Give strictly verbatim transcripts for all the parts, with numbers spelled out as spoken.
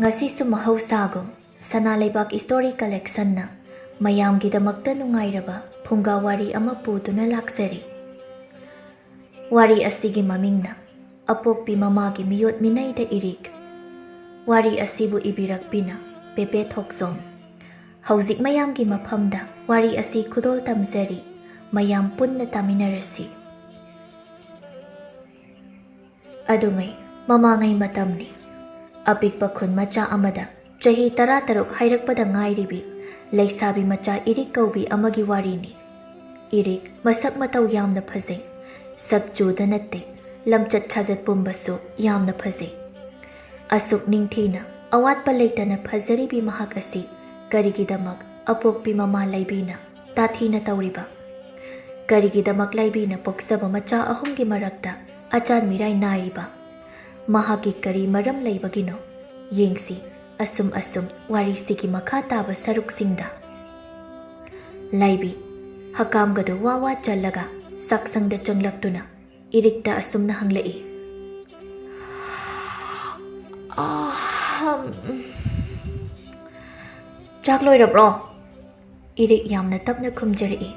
ꯃꯁꯤꯁꯨ ꯃꯍꯧꯁꯥꯒꯨꯝ ꯁꯅꯥ ꯂꯩꯕꯥꯛ ꯏꯁꯇꯣꯔꯤ ꯀꯂꯦꯛꯁꯟꯅ ꯃꯌꯥꯝꯒꯤꯗꯃꯛꯇ ꯅꯨꯡꯉꯥꯏꯔꯕ ꯐꯨꯡꯒꯥ ꯋꯥꯔꯤ ꯑꯃ ꯄꯨꯗꯨꯅ ꯂꯥꯛꯆꯔꯤ꯫ ꯋꯥꯔꯤ ꯑꯁꯤꯒꯤ ꯃꯃꯤꯡꯅ ꯑꯄꯣꯛꯄꯤ ꯃꯃꯥꯒꯤ ꯃꯤꯑꯣꯠ ꯃꯤꯅꯩꯗ ꯏꯔꯤꯛ꯫ ꯋꯥꯔꯤ ꯑꯁꯤꯕꯨ ꯏꯕꯤꯔꯛꯄꯤꯅ ꯄꯦꯄꯦ ꯊꯣꯛꯆꯣꯝ꯫ ꯍꯧꯖꯤꯛ ꯃꯌꯥꯝꯒꯤ ꯃꯐꯝꯗ ꯋꯥꯔꯤ ꯑꯁꯤ ꯈꯨꯗꯣꯜ ꯇꯝꯖꯔꯤ꯫ ꯃꯌꯥꯝ ꯄꯨꯟꯅ ꯇꯥꯃꯤꯟꯅꯔꯁꯤ꯫ ꯑꯗꯨꯉꯩ ꯃꯃꯥꯡꯉꯩ ꯃꯇꯝꯅꯤ꯫ ꯑꯄꯤꯛꯄ ꯈꯨꯟ ꯃꯆꯥ ꯑꯃꯗ ꯆꯍꯤ ꯇꯔꯥꯇꯔꯨꯛ ꯍꯥꯏꯔꯛꯄꯗ ꯉꯥꯏꯔꯤꯕꯤ ꯂꯩꯁꯥꯕꯤ ꯃꯆꯥ ꯏꯔꯤꯛ ꯀꯧꯕꯤ ꯑꯃꯒꯤ ꯋꯥꯔꯤꯅꯤ꯫ ꯏꯔꯤꯛ ꯃꯁꯛ ꯃꯇꯧ ꯌꯥꯝꯅ ꯐꯖꯩ꯫ ꯁꯛ ꯆꯨꯗ ꯅꯠꯇꯦ, ꯂꯝꯆꯠ ꯁꯥꯖꯠ ꯄꯨꯝꯕꯁꯨ ꯌꯥꯝꯅ ꯐꯖꯩ꯫ ꯑꯁꯨꯛ ꯅꯤꯡꯊꯤꯅ ꯑꯋꯥꯠꯄ ꯂꯩꯇꯅ ꯐꯖꯔꯤꯕꯤ ꯃꯍꯥꯛ ꯑꯁꯤ ꯀꯔꯤꯒꯤꯗꯃꯛ ꯑꯄꯣꯛꯄꯤ ꯃꯃꯥ ꯂꯩꯕꯤꯅ ꯇꯥꯊꯤꯅ ꯇꯧꯔꯤꯕ? ꯀꯔꯤꯒꯤꯗꯃꯛ ꯂꯩꯕꯤꯅ ꯄꯣꯛꯆꯕ ꯃꯆꯥ ꯑꯍꯨꯝꯒꯤ ꯃꯔꯛꯇ ꯑꯆꯥꯟ ꯃꯤꯔꯥꯏ ꯅꯥꯏꯔꯤꯕ? ꯃꯍꯥꯛꯀꯤ ꯀꯔꯤ ꯃꯔꯝ ꯂꯩꯕꯒꯤꯅꯣ? ꯌꯦꯡꯁꯤ ꯑꯁꯨꯝ ꯑꯁꯨꯝ ꯋꯥꯔꯤꯁꯤꯒꯤ ꯃꯈꯥ ꯇꯥꯕ ꯁꯔꯨꯛꯁꯤꯡꯗ꯫ ꯂꯥꯏꯕꯤ ꯍꯀꯥꯝꯒꯗꯨ ꯋꯥ ꯋꯥ ꯆꯜꯂꯒ ꯆꯥꯛꯁꯪꯗ ꯆꯪꯂꯛꯇꯨꯅ ꯏꯔꯤꯛꯇ ꯑꯁꯨꯝꯅ ꯍꯪꯂꯛꯏ, "ꯑꯍꯝ, ꯆꯥꯛ ꯂꯣꯏꯔꯕ꯭ꯔꯣ?" ꯏꯔꯤꯛ ꯌꯥꯝꯅ ꯇꯞꯅ ꯈꯨꯝꯖꯔꯛꯏ,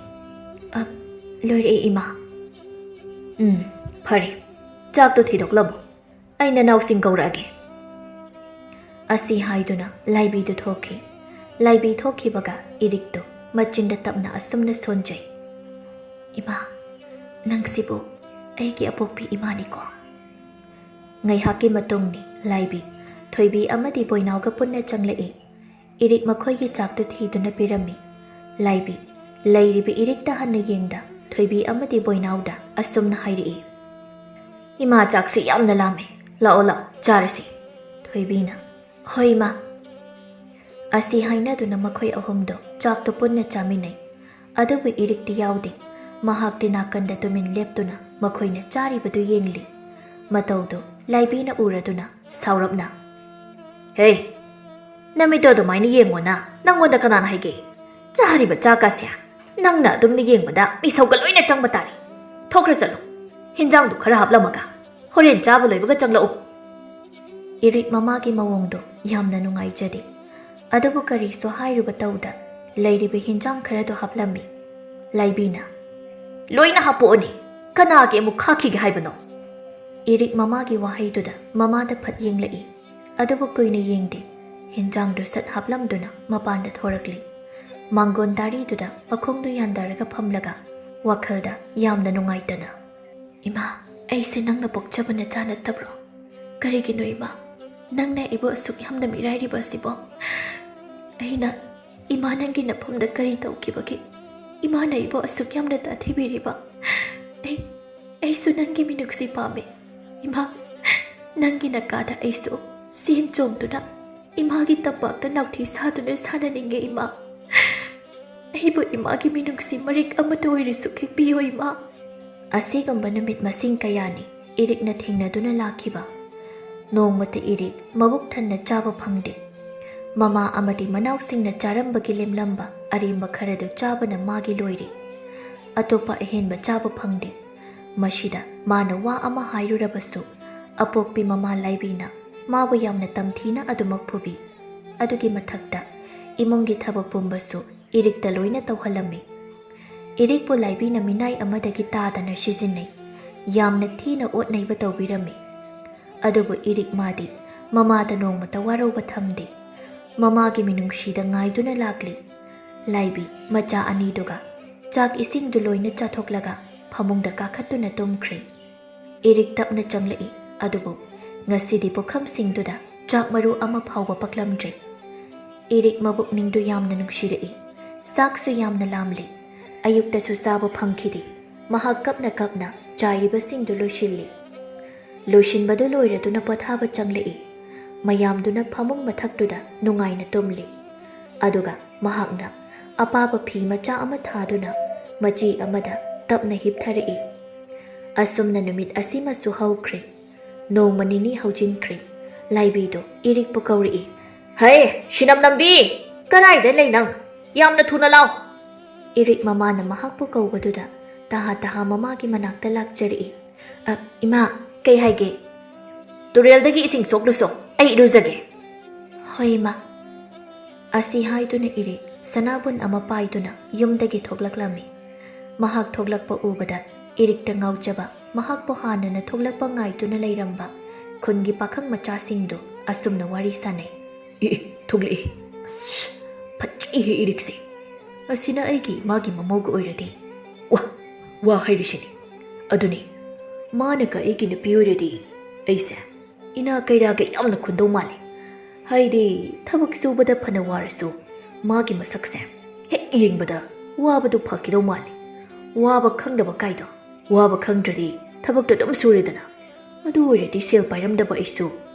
"ꯑ, ꯂꯣꯏꯔꯛꯑꯦ, ꯏꯃꯥ꯫" "ꯎꯝ, ꯐꯔꯦ, ꯆꯥꯛꯇꯣ ꯊꯤꯗꯣꯛꯂꯝꯃꯣ, ꯑꯩ ꯅꯅꯥꯎꯁꯤꯡ ꯀꯧꯔꯛꯑꯒꯦ꯫" ꯑꯁꯤ ꯍꯥꯏꯗꯨꯅ ꯂꯥꯏꯕꯤꯗꯨ ꯊꯣꯛꯈꯤ꯫ ꯂꯥꯏꯕꯤ ꯊꯣꯛꯈꯤꯕꯒ ꯏꯔꯤꯛꯇꯨ ꯃꯆꯤꯟꯗ ꯇꯞꯅ ꯑꯁꯨꯝꯅ ꯁꯣꯟꯖꯩ, "ꯏꯃꯥ, ꯅꯪꯁꯤꯕꯨ ꯑꯩꯒꯤ ꯑꯄꯣꯛꯄꯤ ꯏꯃꯥꯅꯤꯀꯣ?" ꯉꯥꯏꯍꯥꯛꯀꯤ ꯃꯇꯨꯡꯅꯤ ꯂꯥꯏꯕꯤ, ꯊꯣꯏꯕꯤ ꯑꯃꯗꯤ ꯕꯣꯏꯅꯥꯎꯒ ꯄꯨꯟꯅ ꯆꯪꯂꯛꯏ꯫ ꯏꯔꯤꯛ ꯃꯈꯣꯏꯒꯤ ꯆꯥꯛꯇꯨ ꯊꯤꯗꯨꯅ ꯄꯤꯔꯝꯃꯤ꯫ ꯂꯥꯏꯕꯤ, ꯂꯩꯔꯤꯕ ꯏꯔꯤꯛꯇ ꯍꯟꯅ ꯌꯦꯡꯗ ꯊꯣꯏꯕꯤ ꯑꯃꯗꯤ ꯕꯣꯏꯅꯥꯎꯗ ꯑꯁꯨꯝꯅ ꯍꯥꯏꯔꯛꯏ, "ꯏꯃꯥ, ꯆꯥꯛꯁꯤ ꯌꯥꯝꯅ ꯂꯥꯝꯃꯦ, ꯂꯥꯛꯑꯣ ꯂꯥꯛꯑꯣ ꯆꯥꯔꯁꯤ꯫" ꯊꯣꯏꯕꯤꯅ, "ꯍꯣꯏ ꯏꯃꯥ꯫" ꯑꯁꯤ ꯍꯥꯏꯅꯗꯨꯅ ꯃꯈꯣꯏ ꯑꯍꯨꯝꯗꯣ ꯆꯥꯛꯇꯨ ꯄꯨꯟꯅ ꯆꯥꯃꯤꯟꯅꯩ꯫ ꯑꯗꯨꯕꯨ ꯏꯔꯤꯛꯇꯤ ꯌꯥꯎꯗꯦ꯫ ꯃꯍꯥꯛꯇꯤ ꯅꯥꯀꯟꯗ ꯇꯨꯃꯤꯟ ꯂꯦꯞꯇꯨꯅ ꯃꯈꯣꯏꯅ ꯆꯥꯔꯤꯕꯗꯨ ꯌꯦꯡꯂꯤ꯫ ꯃꯇꯧꯗꯨ ꯂꯥꯏꯕꯤꯅ ꯎꯔꯗꯨꯅ ꯁꯥꯎꯔꯞꯅ, "ꯍꯦ, ꯅꯃꯤꯠꯇꯣ ꯑꯗꯨꯃꯥꯏꯅ ꯌꯦꯡꯉꯣꯅ, ꯅꯪꯉꯣꯟꯗ ꯀꯅꯥꯅ ꯍꯥꯏꯒꯦ? ꯆꯥꯔꯤꯕ ꯆꯥꯛꯀꯁꯦ ꯅꯪꯅ ꯑꯗꯨꯝꯅ ꯌꯦꯡꯕꯗ ꯃꯤꯁꯧꯒ ꯂꯣꯏꯅ ꯆꯪꯕ ꯇꯥꯔꯦ꯫ ꯊꯣꯛꯈ꯭ꯔ ꯆꯠꯂꯨ꯫ ꯍꯤꯟꯖꯥꯡꯗꯨ ꯈꯔ ꯍꯥꯞꯂꯝꯃꯒ ꯍꯣꯔꯦꯟ ꯆꯥꯕ ꯂꯣꯏꯕꯒ ꯆꯪꯂꯛꯎ꯫" ꯏꯔꯤꯛ ꯃꯃꯥꯒꯤ ꯃꯑꯣꯡꯗꯣ ꯌꯥꯝꯅ ꯅꯨꯡꯉꯥꯏꯖꯗꯦ꯫ ꯑꯗꯨꯕꯨ ꯀꯔꯤꯁꯨ ꯍꯥꯏꯔꯨꯕ ꯇꯧꯗ ꯂꯩꯔꯤꯕ ꯍꯤꯟꯖꯥꯡ ꯈꯔꯗꯣ ꯍꯥꯞꯂꯝꯃꯤ꯫ ꯂꯥꯏꯕꯤꯅ, "ꯂꯣꯏꯅ ꯍꯥꯞꯄꯛꯑꯣꯅꯦ, ꯀꯅꯥꯒꯤ ꯑꯃꯨꯛ ꯈꯥꯛꯈꯤꯒꯦ ꯍꯥꯏꯕꯅꯣ?" ꯏꯔꯤꯛ ꯃꯃꯥꯒꯤ ꯋꯥꯍꯩꯗꯨꯗ ꯃꯃꯥꯗ ꯐꯠ ꯌꯦꯡꯂꯛꯏ꯫ ꯑꯗꯨꯕꯨ ꯀꯨꯏꯅ ꯌꯦꯡꯗꯦ, ꯍꯤꯟꯖꯥꯡꯗꯨ ꯁꯠ ꯍꯥꯞꯂꯝꯗꯨꯅ ꯃꯄꯥꯟꯗ ꯊꯣꯔꯛꯂꯤ꯫ ꯃꯥꯡꯒꯣꯟ ꯗꯥꯔꯤꯗꯨꯗ ꯃꯈꯣꯡꯗꯨ ꯌꯥꯟꯊꯔꯒ ꯐꯝꯂꯒ ꯋꯥꯈꯜꯗ ꯌꯥꯝꯅ ꯅꯨꯡꯉꯥꯏꯇꯅ, "ꯏꯃꯥ, ꯑꯩꯁꯦ ꯅꯪꯅ ꯄꯣꯛꯆꯕ ꯅꯆꯥ ꯅꯠꯇꯕ꯭ꯔꯣ? ꯀꯔꯤꯒꯤꯅꯣ ꯏꯃꯥ, ꯅꯪꯅ ꯑꯩꯕꯨ ꯑꯁꯨꯛ ꯌꯥꯝꯅ ꯃꯤꯔꯥꯏꯔꯤꯕ ꯑꯁꯤꯕꯣ? ꯑꯩꯅ ꯏꯃꯥ ꯅꯪꯒꯤ ꯅꯐꯝꯗ ꯀꯔꯤ ꯇꯧꯈꯤꯕꯒꯦ? ꯏꯃꯥꯅ ꯑꯩꯕꯨ ꯑꯁꯨꯛ ꯌꯥꯝꯅ ꯇꯥꯊꯤꯕꯤꯔꯤꯕ? ꯑꯩ, ꯑꯩꯁꯨ ꯅꯪꯒꯤ ꯃꯤꯅꯨꯡꯁꯤ ꯄꯥꯝꯃꯦ꯫ ꯏꯃꯥ, ꯅꯪꯒꯤ ꯅꯀꯥꯗ ꯑꯩꯁꯨ ꯆꯦꯟ ꯆꯣꯡꯗꯨꯅ ꯏꯃꯥꯒꯤ ꯇꯝꯄꯥꯛꯇ ꯅꯥꯎꯊꯤ ꯁꯥꯗꯨꯅ ꯁꯥꯟꯅꯅꯤꯡꯉꯦ ꯏꯃꯥ꯫ ꯑꯩꯕꯨ ꯏꯃꯥꯒꯤ ꯃꯤꯅꯨꯡꯁꯤ ꯃꯔꯤꯛ ꯑꯃꯇ ꯑꯣꯏꯔꯁꯨ ꯈꯤꯛꯄꯤꯌꯨ ꯏꯃꯥ꯫" ꯑꯁꯤꯒꯨꯝꯕ ꯅꯨꯃꯤꯠ ꯃꯁꯤꯡ ꯀꯌꯥꯅꯤ ꯏꯔꯤꯛꯅ ꯊꯦꯡꯅꯗꯨꯅ ꯂꯥꯛꯈꯤꯕ꯫ ꯅꯣꯡꯃꯇ ꯏꯔꯤꯛ ꯃꯕꯨꯛ ꯊꯟꯅ ꯆꯥꯕ ꯐꯪꯗꯦ꯫ ꯃꯃꯥ ꯑꯃꯗꯤ ꯃꯅꯥꯎꯁꯤꯡꯅ ꯆꯥꯔꯝꯕꯒꯤ ꯂꯦꯝꯂꯝꯕ ꯑꯔꯦꯝꯕ ꯈꯔꯗꯨ ꯆꯥꯕꯅ ꯃꯥꯒꯤ ꯂꯣꯏꯔꯦ꯫ ꯑꯇꯣꯞꯄ ꯑꯍꯦꯟꯕ ꯆꯥꯕ ꯐꯪꯗꯦ꯫ ꯃꯁꯤꯗ ꯃꯥꯅ ꯋꯥ ꯑꯃ ꯍꯥꯏꯔꯨꯔꯕꯁꯨ ꯑꯄꯣꯛꯄꯤ ꯃꯃꯥ ꯂꯥꯏꯕꯤꯅ ꯃꯥꯕꯨ ꯌꯥꯝꯅ ꯇꯝꯊꯤꯅ ꯑꯗꯨꯃꯛ ꯐꯨꯕꯤ꯫ ꯑꯗꯨꯒꯤ ꯃꯊꯛꯇ ꯏꯃꯨꯡꯒꯤ ꯊꯕꯛ ꯄꯨꯝꯕꯁꯨ ꯏꯔꯤꯛꯇ ꯂꯣꯏꯅ ꯇꯧꯍꯜꯂꯝꯃꯤ꯫ ꯏꯔꯤꯛꯄꯨ ꯂꯥꯏꯕꯤꯅ ꯃꯤꯅꯥꯏ ꯑꯃꯗꯒꯤ ꯇꯥꯗꯅ ꯁꯤꯖꯤꯟꯅꯩ꯫ ꯌꯥꯝꯅ ꯊꯤꯅ ꯑꯣꯠ ꯅꯩꯕ ꯇꯧꯕꯤꯔꯝꯃꯤ꯫ ꯑꯗꯨꯕꯨ ꯏꯔꯤꯛ ꯃꯥꯗꯤ ꯃꯃꯥꯗ ꯅꯣꯡꯃꯇ ꯋꯥꯔꯧꯕ ꯊꯝꯗꯦ꯫ ꯃꯃꯥꯒꯤ ꯃꯤꯅꯨꯡꯁꯤꯗ ꯉꯥꯏꯗꯨꯅ ꯂꯥꯛꯂꯤ꯫ ꯂꯥꯏꯕꯤ ꯃꯆꯥ ꯑꯅꯤꯗꯨꯒ ꯆꯥꯛ ꯏꯁꯤꯡꯗꯨ ꯂꯣꯏꯅ ꯆꯥꯊꯣꯛꯂꯒ ꯐꯃꯨꯡꯗ ꯀꯥꯈꯠꯇꯨꯅ ꯇꯨꯝꯈ꯭ꯔꯦ꯫ ꯏꯔꯤꯛ ꯇꯞꯅ ꯆꯪꯂꯛꯏ, ꯑꯗꯨꯕꯨ ꯉꯁꯤꯗꯤ ꯄꯨꯈꯝꯁꯤꯡꯗꯨꯗ ꯆꯥꯛ ꯃꯔꯨ ꯑꯃ ꯐꯥꯎꯕ ꯄꯛꯂꯝꯗ꯭ꯔꯦ꯫ ꯏꯔꯤꯛ ꯃꯕꯨꯛꯅꯤꯡꯗꯨ ꯌꯥꯝꯅ ꯅꯨꯡꯁꯤꯔꯛꯏ꯫ ꯆꯥꯛꯁꯨ ꯌꯥꯝꯅ ꯂꯥꯝꯂꯤ꯫ ꯑꯌꯨꯛꯇꯁꯨ ꯆꯥꯕ ꯐꯪꯈꯤꯗꯦ꯫ ꯃꯍꯥꯛ ꯀꯞꯅ ꯀꯞꯅ ꯆꯥꯏꯔꯤꯕꯁꯤꯡꯗꯨ ꯂꯣꯏꯁꯤꯜꯂꯤ꯫ ꯂꯣꯏꯁꯤꯟꯕꯗꯨ ꯂꯣꯏꯔꯗꯨꯅ ꯄꯣꯊꯥꯕ ꯆꯪꯂꯛꯏ꯫ ꯃꯌꯥꯝꯗꯨꯅ ꯐꯃꯨꯡ ꯃꯊꯛꯇꯨꯗ ꯅꯨꯡꯉꯥꯏꯅ ꯇꯨꯝꯂꯤ꯫ ꯑꯗꯨꯒ ꯃꯍꯥꯛꯅ ꯑꯄꯥꯕ ꯐꯤ ꯃꯆꯥ ꯑꯃ ꯊꯥꯗꯨꯅ ꯃꯆꯤ ꯑꯃꯗ ꯇꯞꯅ ꯍꯤꯞꯊꯔꯛꯏ꯫ ꯑꯁꯨꯝꯅ ꯅꯨꯃꯤꯠ ꯑꯁꯤꯃꯁꯨ ꯍꯧꯈ꯭ꯔꯦ꯫ ꯅꯣꯡꯃ ꯅꯤꯅꯤ ꯍꯧꯖꯤꯟꯈ꯭ꯔꯦ꯫ ꯂꯥꯏꯕꯤꯗꯨ ꯏꯔꯤꯛꯄꯨ ꯀꯧꯔꯛꯏ꯫ "ꯍꯩ, ꯁꯤꯅꯝ ꯅꯝꯕꯤ! ꯀꯗꯥꯏꯗ ꯂꯩ ꯅꯪ? ꯌꯥꯝꯅ ꯊꯨꯅ ꯂꯥꯎ!" ꯏꯔꯤꯛ ꯃꯃꯥꯅ ꯃꯍꯥꯛꯄꯨ ꯀꯧꯕꯗꯨꯗ ꯇꯍꯥ ꯇꯍꯥ ꯃꯃꯥꯒꯤ ꯃꯅꯥꯛꯇ ꯂꯥꯛꯆꯔꯛꯏ꯫ "ꯑ, ꯏꯃꯥ, ꯀꯩ ꯍꯥꯏꯒꯦ?" ꯇꯨꯔꯦꯜꯗꯒꯤ ꯏꯁꯤꯡ ꯁꯣꯛꯂꯨꯁꯣ, ꯑꯩ ꯏꯔꯨꯖꯒꯦ꯫ "ꯍꯣꯏ, ꯏꯃꯥ꯫" ꯑꯁꯤ ꯍꯥꯏꯗꯨꯅ ꯏꯔꯤꯛ ꯁꯅꯥꯕꯨꯟ ꯑꯃ ꯄꯥꯏꯗꯨꯅ ꯌꯨꯝꯗꯒꯤ ꯊꯣꯛꯂꯛꯂꯝꯃꯤ꯫ ꯃꯍꯥꯛ ꯊꯣꯛꯂꯛꯄ ꯎꯕꯗ ꯏꯔꯤꯛꯇ ꯉꯥꯎꯖꯕ, ꯃꯍꯥꯛꯄꯨ ꯍꯥꯟꯅꯅ ꯊꯣꯛꯂꯛꯄ ꯉꯥꯏꯗꯨꯅ ꯂꯩꯔꯝꯕ ꯈꯨꯟꯒꯤ ꯄꯥꯈꯪ ꯃꯆꯥꯁꯤꯡꯗꯨ ꯑꯁꯨꯝꯅ ꯋꯥꯔꯤ ꯁꯥꯅꯩ꯫ "ꯑꯦ, ꯑꯦ, ꯊꯣꯛꯂꯛꯏ꯫ ꯑꯁ, ꯐꯠꯇ꯭ꯔꯤꯍꯦ ꯏꯔꯤꯛꯁꯦ꯫ ꯑꯁꯤꯅ ꯑꯩꯒꯤ ꯏꯃꯥꯒꯤ ꯃꯃꯧꯒ ꯑꯣꯏꯔꯗꯤ꯫ ꯋꯥ, ꯋꯥ ꯍꯥꯏꯔꯤꯁꯤꯅꯤ꯫ ꯑꯗꯨꯅꯤ, ꯃꯥꯅꯒ ꯑꯩꯒꯤ ꯅꯨꯄꯤ ꯑꯣꯏꯔꯗꯤ ꯑꯩꯁꯦ ꯏꯅꯥ ꯀꯩꯔꯥꯒ ꯌꯥꯝꯅ ꯈꯨꯟꯗꯧ ꯃꯥꯜꯂꯤ꯫ ꯍꯥꯏꯗꯤ, ꯊꯕꯛ ꯁꯨꯕꯗ ꯐꯅ ꯋꯥꯔꯁꯨ ꯃꯥꯒꯤ ꯃꯁꯛꯁꯦ ꯍꯦꯛ ꯌꯦꯡꯕꯗ ꯋꯥꯕꯗꯨ ꯐꯈꯤꯗꯧ ꯃꯥꯜꯂꯤ꯫ ꯋꯥꯕ ꯈꯪꯗꯕ ꯀꯥꯏꯗꯣ꯫ ꯋꯥꯕ ꯈꯪꯗ꯭ꯔꯗꯤ ꯊꯕꯛꯇꯣ ꯑꯗꯨꯝ ꯁꯨꯔꯦꯗꯅ꯫ ꯑꯗꯨ ꯑꯣꯏꯔꯗꯤ ꯁꯦꯜ ꯄꯥꯏꯔꯝꯗꯕ ꯑꯩꯁꯨ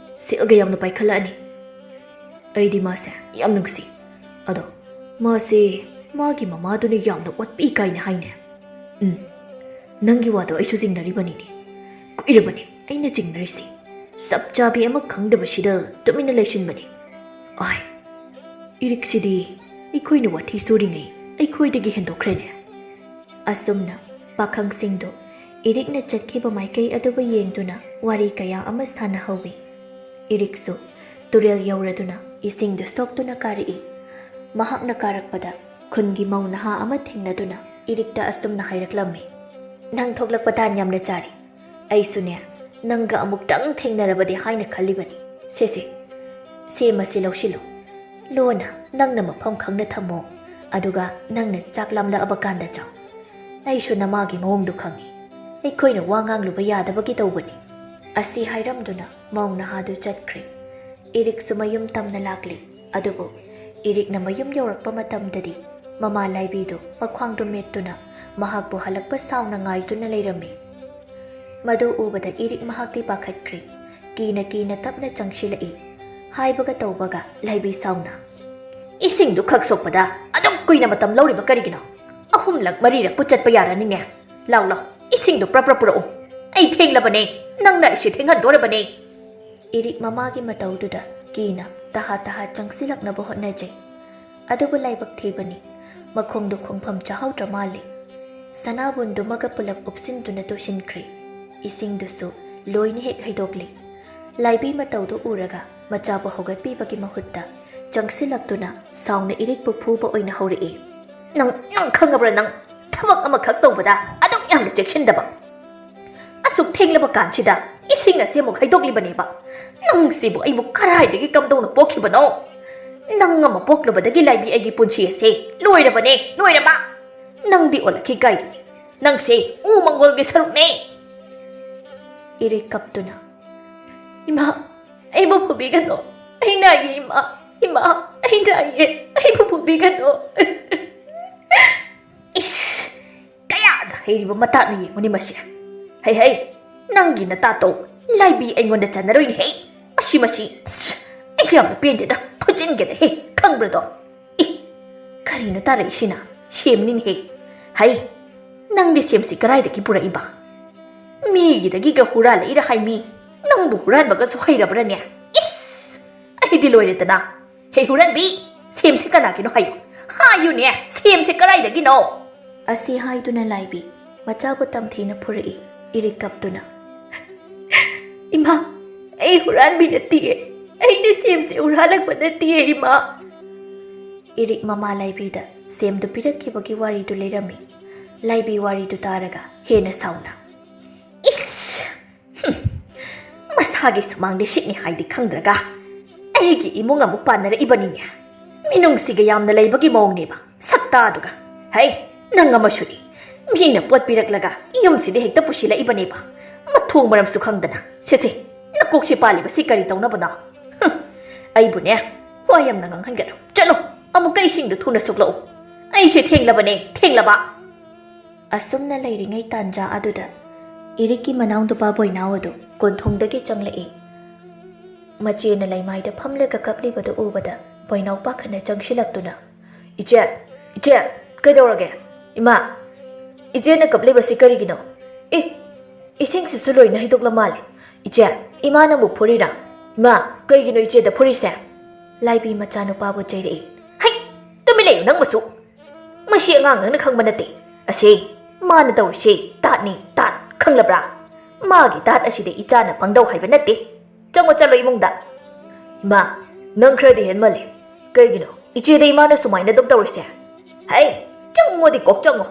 ꯁꯦꯜꯒ ꯌꯥꯝꯅ ꯄꯥꯏꯈꯠꯂꯛꯑꯅꯤ꯫ ꯑꯩꯗꯤ ꯃꯥꯁꯦ ꯌꯥꯝ ꯅꯨꯡꯁꯤ꯫ ꯑꯗꯣ ꯃꯥꯁꯦ ꯃꯥꯒꯤ ꯃꯃꯥꯗꯨꯅ ꯌꯥꯝꯅ ꯑꯣꯠꯄꯤ ꯀꯥꯏꯅ ꯍꯥꯏꯅꯦ꯫ ꯎꯝ, ꯅꯪꯒꯤ ꯋꯥꯗꯣ ꯑꯩꯁꯨ ꯆꯤꯡꯅꯔꯤꯕꯅꯤꯅꯦ꯫ ꯀꯨꯏꯔꯕꯅꯤ ꯑꯩꯅ ꯆꯤꯡꯅꯔꯤꯁꯤ꯫ ꯆꯞ ꯆꯥꯕꯤ ꯑꯃ ꯈꯪꯗꯕꯁꯤꯗ ꯇꯨꯃꯤꯟꯅ ꯂꯩꯁꯤꯟꯕꯅꯤ꯫ ꯑꯥꯏ, ꯏꯔꯤꯛꯁꯤꯗꯤ ꯑꯩꯈꯣꯏꯅ ꯋꯥꯊꯤ ꯁꯨꯔꯤꯉꯩ ꯑꯩꯈꯣꯏꯗꯒꯤ ꯍꯦꯟꯗꯣꯛꯈ꯭ꯔꯦꯅꯦ꯫" ꯑꯁꯨꯝꯅ ꯄꯥꯈꯪꯁꯤꯡꯗꯨ ꯏꯔꯤꯛꯅ ꯆꯠꯈꯤꯕ ꯃꯥꯏꯀꯩ ꯑꯗꯨꯕꯨ ꯌꯦꯡꯗꯨꯅ ꯋꯥꯔꯤ ꯀꯌꯥ ꯑꯃ ꯁꯥꯟꯅꯍꯧꯋꯤ꯫ ꯏꯔꯤꯛꯁꯨ ꯇꯨꯔꯦꯜ ꯌꯧꯔꯗꯨꯅ ꯏꯁꯤꯡꯗꯨ ꯁꯣꯛꯇꯨꯅ ꯀꯥꯔꯛꯏ꯫ ꯃꯍꯥꯛꯅ ꯀꯥꯔꯛꯄꯗ ꯈꯨꯟꯒꯤ ꯃꯧ ꯅꯍꯥ ꯑꯃ ꯊꯦꯡꯅꯗꯨꯅ ꯏꯔꯤꯛꯇ ꯑꯁꯨꯝꯅ ꯍꯥꯏꯔꯛꯂꯝꯃꯤ, "ꯅꯪ ꯊꯣꯛꯂꯛꯄ ꯇꯥꯟ ꯌꯥꯝꯅ ꯆꯥꯔꯦ꯫ ꯑꯩꯁꯨꯅꯦ, ꯅꯪꯒ ꯑꯃꯨꯛꯇꯪ ꯊꯦꯡꯅꯔꯕꯗꯤ ꯍꯥꯏꯅ ꯈꯜꯂꯤꯕꯅꯤ꯫ ꯁꯦ, ꯁꯦ, ꯁꯦ, ꯃꯁꯤ ꯂꯧꯁꯤꯜꯂꯨ꯫ ꯂꯣꯟꯅ ꯅꯪꯅ ꯃꯐꯝ ꯈꯪꯅ ꯊꯝꯃꯣ, ꯑꯗꯨꯒ ꯅꯪꯅ ꯆꯥꯛ ꯂꯥꯝꯂꯛꯑꯕ ꯀꯥꯟꯗ ꯆꯥꯎ꯫ ꯑꯩꯁꯨ ꯅꯃꯥꯒꯤ ꯃꯑꯣꯡꯗꯨ ꯈꯪꯏ꯫ ꯑꯩꯈꯣꯏꯅ ꯋꯥ ꯉꯥꯡꯂꯨꯕ ꯌꯥꯗꯕꯒꯤ ꯇꯧꯕꯅꯤ꯫" ꯑꯁꯤ ꯍꯥꯏꯔꯝꯗꯨꯅ ꯃꯧ ꯅꯍꯥꯗꯨ ꯆꯠꯈ꯭ꯔꯦ꯫ ꯏꯔꯤꯛꯁꯨ ꯃꯌꯨꯝ ꯇꯝꯅ ꯂꯥꯛꯂꯤ꯫ ꯑꯗꯨꯕꯨ ꯏꯔꯤꯛꯅ ꯃꯌꯨꯝ ꯌꯧꯔꯛꯄ ꯃꯇꯝꯗꯗꯤ ꯃꯃꯥ ꯂꯥꯏꯕꯤꯗꯨ ꯃꯈ꯭ꯋꯥꯡꯗꯨ ꯃꯦꯠꯇꯨꯅ ꯃꯍꯥꯛꯄꯨ ꯍꯜꯂꯛꯄ ꯁꯥꯎꯅ ꯉꯥꯏꯗꯨꯅ ꯂꯩꯔꯝꯃꯤ꯫ ꯃꯗꯨ ꯎꯕꯗ ꯏꯔꯤꯛ ꯃꯍꯥꯛꯇꯤ ꯄꯥꯈꯠꯈ꯭ꯔꯦ꯫ ꯀꯤꯅ ꯀꯤꯅ ꯇꯞꯅ ꯆꯪꯁꯤꯜꯂꯛꯏ꯫ ꯍꯥꯏꯕꯒ ꯇꯧꯕꯒ ꯂꯥꯏꯕꯤ ꯁꯥꯎꯅ, "ꯏꯁꯤꯡꯗꯨ ꯈꯛ ꯁꯣꯛꯄꯗ ꯑꯗꯨꯛ ꯀꯨꯏꯅ ꯃꯇꯝ ꯂꯧꯔꯤꯕ ꯀꯔꯤꯒꯤꯅꯣ? ꯑꯍꯨꯝꯂꯛ ꯃꯔꯤꯔꯛꯄꯨ ꯆꯠꯄ ꯌꯥꯔꯅꯤꯅꯦ꯫ ꯂꯥꯎ, ꯂꯥꯎ, ꯏꯁꯤꯡꯗꯨ ꯄ꯭ꯔꯞ ꯄ꯭ꯔꯞ ꯄꯨꯔꯛꯎ꯫ ꯑꯩ ꯊꯦꯡꯂꯕꯅꯦ, ꯅꯪꯅ ꯑꯩꯁꯦ ꯊꯦꯡꯍꯟꯗꯣꯔꯕꯅꯦ꯫" ꯏꯔꯤꯛ ꯃꯃꯥꯒꯤ ꯃꯇꯧꯗꯨꯗ ꯀꯤꯅ ꯇꯍꯥ ꯇꯍꯥ ꯆꯪꯁꯤꯜꯂꯛꯅꯕ ꯍꯣꯠꯅꯖꯩ꯫ ꯑꯗꯨꯕꯨ ꯂꯥꯏꯕꯛ ꯊꯤꯕꯅꯤ, ꯃꯈꯣꯡꯗꯨ ꯈꯣꯡꯐꯝ ꯆꯥꯍꯧꯗ꯭ꯔ ꯃꯥꯜꯂꯤ꯫ ꯁꯅꯥꯕꯨꯟꯗꯨꯃꯒ ꯄꯨꯂꯞ ꯎꯞꯁꯤꯟꯗꯨꯅ ꯇꯨꯁꯤꯟꯈ꯭ꯔꯦ꯫ ꯏꯁꯤꯡꯗꯨꯁꯨ ꯂꯣꯏꯅ ꯍꯦꯛ ꯍꯩꯗꯣꯛꯂꯦ꯫ ꯂꯥꯏꯕꯤ ꯃꯇꯧꯗꯨ ꯎꯔꯒ ꯃꯆꯥꯕꯨ ꯍꯧꯒꯠꯄꯤꯕꯒꯤ ꯃꯍꯨꯠꯇ ꯆꯪꯁꯤꯜꯂꯛꯇꯨꯅ ꯁꯥꯎꯅ ꯏꯔꯤꯛꯄꯨ ꯐꯨꯕ ꯑꯣꯏꯅ ꯍꯧꯔꯛꯏ꯫ "ꯅꯪ, ꯅꯪ ꯈꯪꯉꯕ꯭ꯔꯥ ꯅꯪ? ꯊꯕꯛ ꯑꯃꯈꯛ ꯇꯧꯕꯗ ꯑꯗꯨꯛ ꯌꯥꯝꯅ ꯆꯦꯛꯁꯤꯟꯗꯕ꯫ ꯑꯁꯨꯛ ꯊꯦꯡꯂꯕ ꯀꯥꯟꯁꯤꯗ ꯏꯁꯤꯡ ꯑꯁꯤ ꯑꯃꯨꯛ ꯍꯩꯗꯣꯛꯂꯤꯕꯅꯦꯕ꯫ ꯅꯪꯁꯤꯕꯨ ꯑꯩꯕꯨ ꯀꯔꯥꯏꯗꯒꯤ ꯀꯝꯗꯧꯅ ꯄꯣꯛꯈꯤꯕꯅꯣ? ꯅꯪ ꯑꯃ ꯄꯣꯛꯂꯨꯕꯗꯒꯤ ꯂꯥꯏꯕꯤ ꯑꯩꯒꯤ ꯄꯨꯟꯁꯤ ꯑꯁꯦ ꯂꯣꯏꯔꯕꯅꯦ, ꯂꯣꯏꯔꯕ꯫ ꯅꯪꯗꯤ ꯑꯣꯜꯂꯛꯈꯤ ꯀꯥꯏꯗꯅꯦ꯫ ꯅꯪꯁꯦ ꯎ ꯃꯪꯒꯣꯜꯒꯤ ꯁꯔꯨꯛꯅꯦ"꯫ ꯏꯔꯤꯛ ꯀꯞꯇꯨꯅ, "ꯏꯃꯥ, ꯑꯩꯕꯨ ꯐꯨꯕꯤꯒꯅꯨ꯫ ꯑꯩ ꯅꯥꯏꯌꯦ ꯏꯃꯥ꯫ ꯏꯃꯥ, ꯑꯩ ꯅꯥꯏꯌꯦ꯫ ꯑꯩꯕꯨ ꯐꯨꯕꯤꯒꯅꯨ"꯫ ꯏꯁ! ꯀꯌꯥꯗ ꯍꯩꯔꯤꯕ ꯃꯇꯥꯛꯅ ꯌꯦꯡꯉꯨꯅꯦ ꯃꯁꯤ꯫ "ꯍꯩ ꯍꯩ, ꯅꯪꯒꯤ ꯅꯇꯥꯇꯧ ꯂꯥꯏꯕꯤ ꯑꯩꯉꯣꯟꯗ ꯆꯟꯅꯔꯣꯏꯅꯦꯍꯦ꯫ ꯃꯁꯤ, ꯃꯁꯤ, ꯑꯁ, ꯑꯩ ꯌꯥꯝꯅ ꯄꯦꯟꯗꯦꯗ꯫ ꯐꯨꯖꯤꯟꯒꯦꯗ ꯍꯦ, ꯈꯪꯕ꯭ꯔꯗꯣ?" "ꯏ, ꯀꯔꯤꯅꯣ ꯇꯥꯔꯛꯏꯁꯤꯅ? ꯁꯦꯝꯅꯤꯅꯦꯍꯦ꯫ ꯍꯩ, ꯅꯪꯗꯤ ꯁꯦꯝꯁꯤ ꯀꯔꯥꯏꯗꯒꯤ ꯄꯨꯔꯛꯏꯕ? ꯃꯤꯒꯤꯗꯒꯤꯒ ꯍꯨꯔꯥꯜꯂꯛꯏꯔ ꯍꯥꯏ ꯃꯤ? ꯅꯪꯕꯨ ꯍꯨꯔꯥꯟꯕꯒꯁꯨ ꯍꯩꯔꯕ꯭ꯔꯅꯦ? ꯏꯁ! ꯑꯩꯗꯤ ꯂꯣꯏꯔꯦꯗꯅ꯫ ꯍꯦ ꯍꯨꯔꯥꯟꯕꯤ, ꯁꯦꯝꯁꯤ ꯀꯅꯥꯒꯤꯅꯣ ꯍꯥꯏꯌꯨ꯫ ꯍꯥꯏꯌꯨꯅꯦ, ꯁꯦꯝꯁꯤ ꯀꯔꯥꯏꯗꯒꯤꯅꯣ?" ꯑꯁꯤ ꯍꯥꯏꯗꯨꯅ ꯂꯥꯏꯕꯤ ꯃꯆꯥꯕꯨ ꯇꯝꯊꯤꯅ ꯐꯨꯔꯛꯏ, ꯏꯔꯤꯛ ꯀꯞꯇꯨꯅ꯫ "ꯏꯃꯥ, ꯑꯩ ꯍꯨꯔꯥꯟꯕꯤ ꯅꯠꯇꯤꯌꯦ꯫ ꯑꯩꯅ ꯁꯦꯝꯁꯦ ꯍꯨꯔꯥꯜꯂꯛꯄ ꯅꯠꯇꯤꯌꯦ, ꯏꯃꯥ"꯫ ꯏꯔꯤꯛ ꯃꯃꯥ ꯂꯥꯏꯕꯤꯗ ꯁꯦꯝꯗꯨ ꯄꯤꯔꯛꯈꯤꯕꯒꯤ ꯋꯥꯔꯤꯗꯨ ꯂꯩꯔꯝꯃꯤ꯫ ꯂꯥꯏꯕꯤ ꯋꯥꯔꯤꯗꯨ ꯇꯥꯔꯒ ꯍꯦꯟꯅ ꯁꯥꯎꯅ, "ꯏꯁ! ꯍꯨꯝ! ꯃꯁꯥꯒꯤ ꯁꯨꯃꯥꯡ ꯂꯤꯁꯤꯠꯅꯤ ꯍꯥꯏꯗꯤ ꯈꯪꯗ꯭ꯔꯒ ꯑꯩꯒꯤ ꯏꯃꯨꯡ ꯑꯃꯨꯛ ꯄꯥꯟꯅꯔꯛꯏꯕꯅꯤꯅꯦ꯫ ꯃꯤꯅꯨꯡꯁꯤꯒ ꯌꯥꯝꯅ ꯂꯩꯕꯒꯤ ꯃꯑꯣꯡꯅꯦꯕ꯫ ꯁꯛꯇꯥꯗꯨꯒ꯫ ꯍꯩ, ꯅꯪ ꯑꯃꯁꯨꯅꯤ꯫ ꯃꯤꯅ ꯄꯣꯠ ꯄꯤꯔꯛꯂꯒ ꯌꯨꯝꯁꯤꯗ ꯍꯦꯛꯇ ꯄꯨꯁꯤꯜꯂꯛꯏꯕꯅꯦꯕ꯫ ꯃꯊꯣꯡ ꯃꯔꯝꯁꯨ ꯈꯪꯗꯅ꯫ ꯁꯦ, ꯁꯦ, ꯅꯀꯣꯛꯁꯤ ꯄꯥꯜꯂꯤꯕꯁꯤ ꯀꯔꯤ ꯇꯧꯅꯕꯅꯣ? ꯍꯨꯝ! ꯑꯩꯕꯨꯅꯦ, ꯋꯥ ꯌꯥꯝꯅ ꯉꯥꯡꯍꯟꯒꯅꯨ꯫ ꯆꯠꯂꯣ, ꯑꯃꯨꯛꯀ ꯏꯁꯤꯡꯗꯨ ꯊꯨꯅ ꯁꯣꯛꯂꯛꯎ꯫ ꯑꯩꯁꯦ ꯊꯦꯡꯂꯕꯅꯦ, ꯊꯦꯡꯂꯕ"꯫ ꯑꯁꯨꯝꯅ ꯂꯩꯔꯤꯉꯩ ꯇꯥꯟꯖꯥ ꯑꯗꯨꯗ ꯏꯔꯤꯛꯀꯤ ꯃꯅꯥꯎ ꯅꯨꯄꯥ ꯕꯣꯏꯅꯥꯎ ꯑꯗꯨ ꯀꯣꯟꯊꯣꯡꯗꯒꯤ ꯆꯪꯂꯛꯏ꯫ ꯃꯆꯦꯅ ꯂꯩꯃꯥꯏꯗ ꯐꯝꯂꯒ ꯀꯞꯂꯤꯕꯗꯨ ꯎꯕꯗ ꯕꯣꯏꯅꯥꯎ ꯄꯥꯈꯠꯅ ꯆꯪꯁꯤꯜꯂꯛꯇꯨꯅ, "ꯏꯆꯦ, ꯏꯆꯦ, ꯀꯩꯗꯧꯔꯒꯦ? ꯏꯃꯥ, ꯏꯆꯦꯅ ꯀꯞꯂꯤꯕꯁꯤ ꯀꯔꯤꯒꯤꯅꯣ? ꯑꯦ, ꯏꯁꯤꯡꯁꯤꯁꯨ ꯂꯣꯏꯅ ꯍꯩꯗꯣꯛꯂ ꯃꯥꯜꯂꯦ꯫ ꯏꯆꯦ, ꯏꯃꯥ ꯅꯪꯕꯨ ꯐꯨꯔꯤꯔꯥ? ꯏꯃꯥ, ꯀꯩꯒꯤꯅꯣ ꯏꯆꯦꯗ ꯐꯨꯔꯤꯁꯦ?" ꯂꯥꯏꯕꯤ ꯃꯆꯥꯅꯨꯄꯥꯕꯨ ꯆꯩꯔꯛꯏ꯫ "ꯍꯩ! ꯇꯨꯃꯤꯟ ꯂꯩꯌꯨ ꯅꯪꯕꯨꯁꯨ! ꯃꯁꯤ ꯑꯉꯥꯡ ꯅꯪꯅ ꯈꯪꯕ ꯅꯠꯇꯦ꯫ ꯑꯁꯤ ꯃꯥꯅ ꯇꯧꯔꯤꯁꯤ ꯇꯥꯠꯅꯤ, ꯇꯥꯠ, ꯈꯪꯂꯕ꯭ꯔꯥ? ꯃꯥꯒꯤ ꯇꯥꯠ ꯑꯁꯤꯗ ꯏꯆꯥꯅ ꯄꯪꯗꯧ ꯍꯥꯏꯕ ꯅꯠꯇꯦ"꯫ ꯆꯪꯉꯣ, ꯆꯠꯂꯣ ꯏꯃꯨꯡꯗ꯫ ꯏꯃꯥ, ꯅꯪ ꯈꯔꯗꯤ ꯍꯦꯟꯃꯜꯂꯦ꯫ ꯀꯩꯒꯤꯅꯣ ꯏꯆꯦꯗ ꯏꯃꯥꯅ ꯁꯨꯃꯥꯏꯅ ꯑꯗꯨꯝ ꯇꯧꯔꯤꯁꯦ? ꯍꯩ, ꯆꯪꯉꯣꯗꯤ ꯀꯣꯛ ꯆꯪꯉꯣ꯫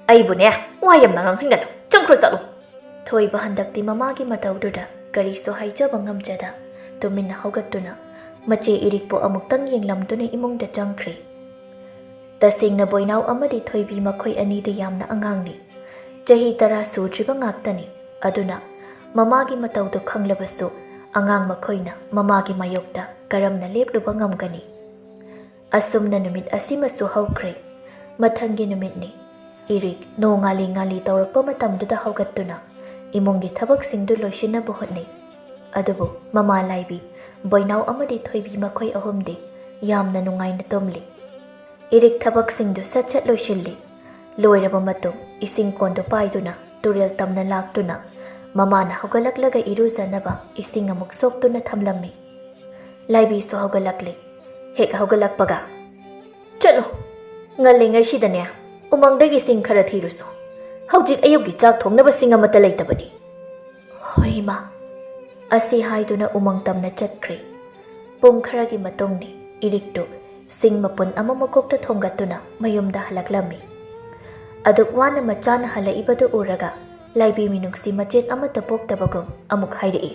ꯑꯩꯕꯨꯅꯦ, ꯋꯥ ꯌꯥꯝꯅ ꯉꯥꯡꯍꯟꯒꯅꯨ꯫ ꯆꯪꯈ꯭ꯔꯣ ꯆꯠꯂꯣ꯫ ꯊꯣꯏꯕ ꯍꯟꯗꯛꯇꯤ ꯃꯃꯥꯒꯤ ꯃꯇꯧꯗꯨꯗ ꯀꯔꯤꯁꯨ ꯍꯥꯏꯖꯕ ꯉꯝꯖꯗ ꯇꯨꯃꯤꯟꯅ ꯍꯧꯒꯠꯇꯨꯅ ꯃꯆꯦ ꯏꯔꯤꯛꯄꯨ ꯑꯃꯨꯛꯇꯪ ꯌꯦꯡꯂꯝꯗꯨꯅ ꯏꯃꯨꯡꯗ ꯆꯪꯈ꯭ꯔꯦ꯫ ꯇꯁꯦꯡꯅ ꯕꯣꯏꯅꯥꯎ ꯑꯃꯗꯤ ꯊꯣꯏꯕꯤ ꯃꯈꯣꯏ ꯑꯅꯤꯗꯤ ꯌꯥꯝꯅ ꯑꯉꯥꯡꯅꯤ꯫ ꯆꯍꯤ ꯇꯔꯥ ꯁꯨꯗ꯭ꯔꯤꯕ ꯉꯥꯛꯇꯅꯤ꯫ ꯑꯗꯨꯅ ꯃꯃꯥꯒꯤ ꯃꯇꯧꯗꯨ ꯈꯪꯂꯕꯁꯨ ꯑꯉꯥꯡ ꯃꯈꯣꯏꯅ ꯃꯃꯥꯒꯤ ꯃꯥꯌꯣꯛꯇ ꯀꯔꯝꯅ ꯂꯦꯞꯂꯨꯕ ꯉꯝꯒꯅꯤ? ꯑꯁꯨꯝꯅ ꯅꯨꯃꯤꯠ ꯑꯁꯤꯃꯁꯨ ꯍꯧꯈ꯭ꯔꯦ꯫ ꯃꯊꯪꯒꯤ ꯅꯨꯃꯤꯠꯅꯤ꯫ ꯏꯔꯤꯛ ꯅꯣꯡ ꯉꯥꯂꯤ ꯉꯥꯂꯤ ꯇꯧꯔꯛꯄ ꯃꯇꯝꯗꯨꯗ ꯍꯧꯒꯠꯇꯨꯅ ꯏꯃꯨꯡꯒꯤ ꯊꯕꯛꯁꯤꯡꯗꯨ ꯂꯣꯏꯁꯤꯟꯅꯕ ꯍꯣꯠꯅꯩ꯫ ꯑꯗꯨꯕꯨ ꯃꯃꯥ ꯂꯥꯏꯕꯤ, ꯕꯣꯏꯅꯥꯎ ꯑꯃꯗꯤ ꯊꯣꯏꯕꯤ ꯃꯈꯣꯏ ꯑꯍꯨꯝꯗꯤ ꯌꯥꯝꯅ ꯅꯨꯡꯉꯥꯏꯅ ꯇꯨꯝꯂꯤ꯫ ꯏꯔꯤꯛ ꯊꯕꯛꯁꯤꯡꯗꯨ ꯁꯠ ꯁꯠ ꯂꯣꯏꯁꯤꯜꯂꯤ꯫ ꯂꯣꯏꯔꯕ ꯃꯇꯨꯡ ꯏꯁꯤꯡ ꯀꯣꯟꯗꯨ ꯄꯥꯏꯗꯨꯅ ꯇꯨꯔꯦꯜ ꯇꯝꯅ ꯂꯥꯛꯇꯨꯅ ꯃꯃꯥꯅ ꯍꯧꯒꯠꯂꯛꯂꯒ ꯏꯔꯨꯖꯅꯕ ꯏꯁꯤꯡ ꯑꯃꯨꯛ ꯁꯣꯛꯇꯨꯅ ꯊꯝꯂꯝꯃꯤ꯫ ꯂꯥꯏꯕꯤꯁꯨ ꯍꯧꯒꯠꯂꯛꯂꯤ꯫ ꯍꯦꯛ ꯍꯧꯒꯠꯂꯛꯄꯒ, "ꯆꯠꯂꯣ, ꯉꯜꯂꯤꯉꯩꯁꯤꯗꯅꯦ ꯎꯃꯪꯗꯒꯤ ꯁꯤꯡ ꯈꯔ ꯊꯤꯔꯨꯁꯣ꯫ ꯍꯧꯖꯤꯛ ꯑꯌꯨꯛꯀꯤ ꯆꯥꯛ ꯊꯣꯡꯅꯕ ꯁꯤꯡ ꯑꯃꯠꯇ ꯂꯩꯇꯕꯅꯤ꯫" "ꯍꯣꯏ ꯏꯃꯥ꯫" ꯑꯁꯤ ꯍꯥꯏꯗꯨꯅ ꯎꯃꯪ ꯇꯝꯅ ꯆꯠꯈ꯭ꯔꯦ꯫ ꯄꯨꯡ ꯈꯔꯒꯤ ꯃꯇꯨꯡꯅꯤ꯫ ꯏꯔꯤꯛꯇꯨ ꯁꯤꯡ ꯃꯄꯨꯟ ꯑꯃ ꯃꯀꯣꯛꯇ ꯊꯣꯡꯒꯠꯇꯨꯅ ꯃꯌꯨꯝꯗ ꯍꯜꯂꯛꯂꯝꯃꯤ꯫ ꯑꯗꯨꯛ ꯋꯥꯅ ꯃꯆꯥꯅ ꯍꯜꯂꯛꯏꯕꯗꯨ ꯎꯔꯒ ꯂꯥꯏꯕꯤ ꯃꯤꯅꯨꯡꯁꯤ ꯃꯆꯦꯠ ꯑꯃꯠꯇ ꯄꯣꯛꯇꯕꯒꯨꯝ ꯑꯃꯨꯛ ꯍꯥꯏꯔꯛꯏ,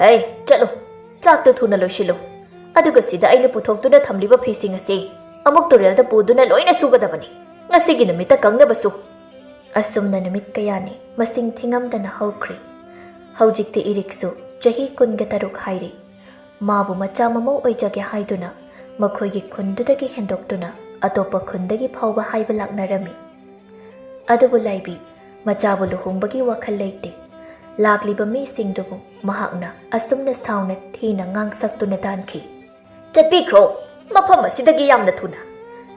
"ꯍꯩ, ꯆꯠꯂꯨ, ꯆꯥꯛꯇꯨ ꯊꯨꯅ ꯂꯣꯏꯁꯤꯜꯂꯨ꯫ ꯑꯗꯨꯒ ꯁꯤꯗ ꯑꯩꯅ ꯄꯨꯊꯣꯛꯇꯨꯅ ꯊꯝꯂꯤꯕ ꯐꯤꯁꯤꯡ ꯑꯁꯤ ꯑꯃꯨꯛ ꯇꯨꯔꯦꯜꯗ ꯄꯨꯗꯨꯅ ꯂꯣꯏꯅ ꯁꯨꯒꯗꯕꯅꯤ, ꯉꯁꯤꯒꯤ ꯅꯨꯃꯤꯠꯇ ꯀꯪꯅꯕꯁꯨ꯫" ꯑꯁꯨꯝꯅ ꯅꯨꯃꯤꯠ ꯀꯌꯥꯅꯤ ꯃꯁꯤꯡ ꯊꯤꯉꯝꯗꯅ ꯍꯧꯈ꯭ꯔꯦ꯫ ꯍꯧꯖꯤꯛꯇꯤ ꯏꯔꯤꯛꯁꯨ ꯆꯍꯤ ꯀꯨꯟꯒ ꯇꯔꯨꯛ ꯍꯥꯏꯔꯦ꯫ ꯃꯥꯕꯨ ꯃꯆꯥ ꯃꯃꯧ ꯑꯣꯏꯖꯒꯦ ꯍꯥꯏꯗꯨꯅ ꯃꯈꯣꯏꯒꯤ ꯈꯨꯟꯗꯨꯗꯒꯤ ꯍꯦꯟꯗꯣꯛꯇꯨꯅ ꯑꯇꯣꯞꯄ ꯈꯨꯟꯗꯒꯤ ꯐꯥꯎꯕ ꯍꯥꯏꯕ ꯂꯥꯛꯅꯔꯝꯃꯤ꯫ ꯑꯗꯨꯕꯨ ꯂꯥꯏꯕꯤ ꯃꯆꯥꯕꯨ ꯂꯨꯍꯣꯡꯕꯒꯤ ꯋꯥꯈꯜ ꯂꯩꯇꯦ꯫ ꯂꯥꯛꯂꯤꯕ ꯃꯤꯁꯤꯡꯗꯨꯕꯨ ꯃꯍꯥꯛꯅ ꯑꯁꯨꯝꯅ ꯁꯥꯎꯅ ꯊꯤꯅ ꯉꯥꯡꯁꯛꯇꯨꯅ ꯇꯥꯟꯈꯤ꯫ "ꯆꯠꯄꯤꯈ꯭ꯔꯣ, ꯃꯐꯝ ꯑꯁꯤꯗꯒꯤ ꯌꯥꯝꯅ ꯊꯨꯅ꯫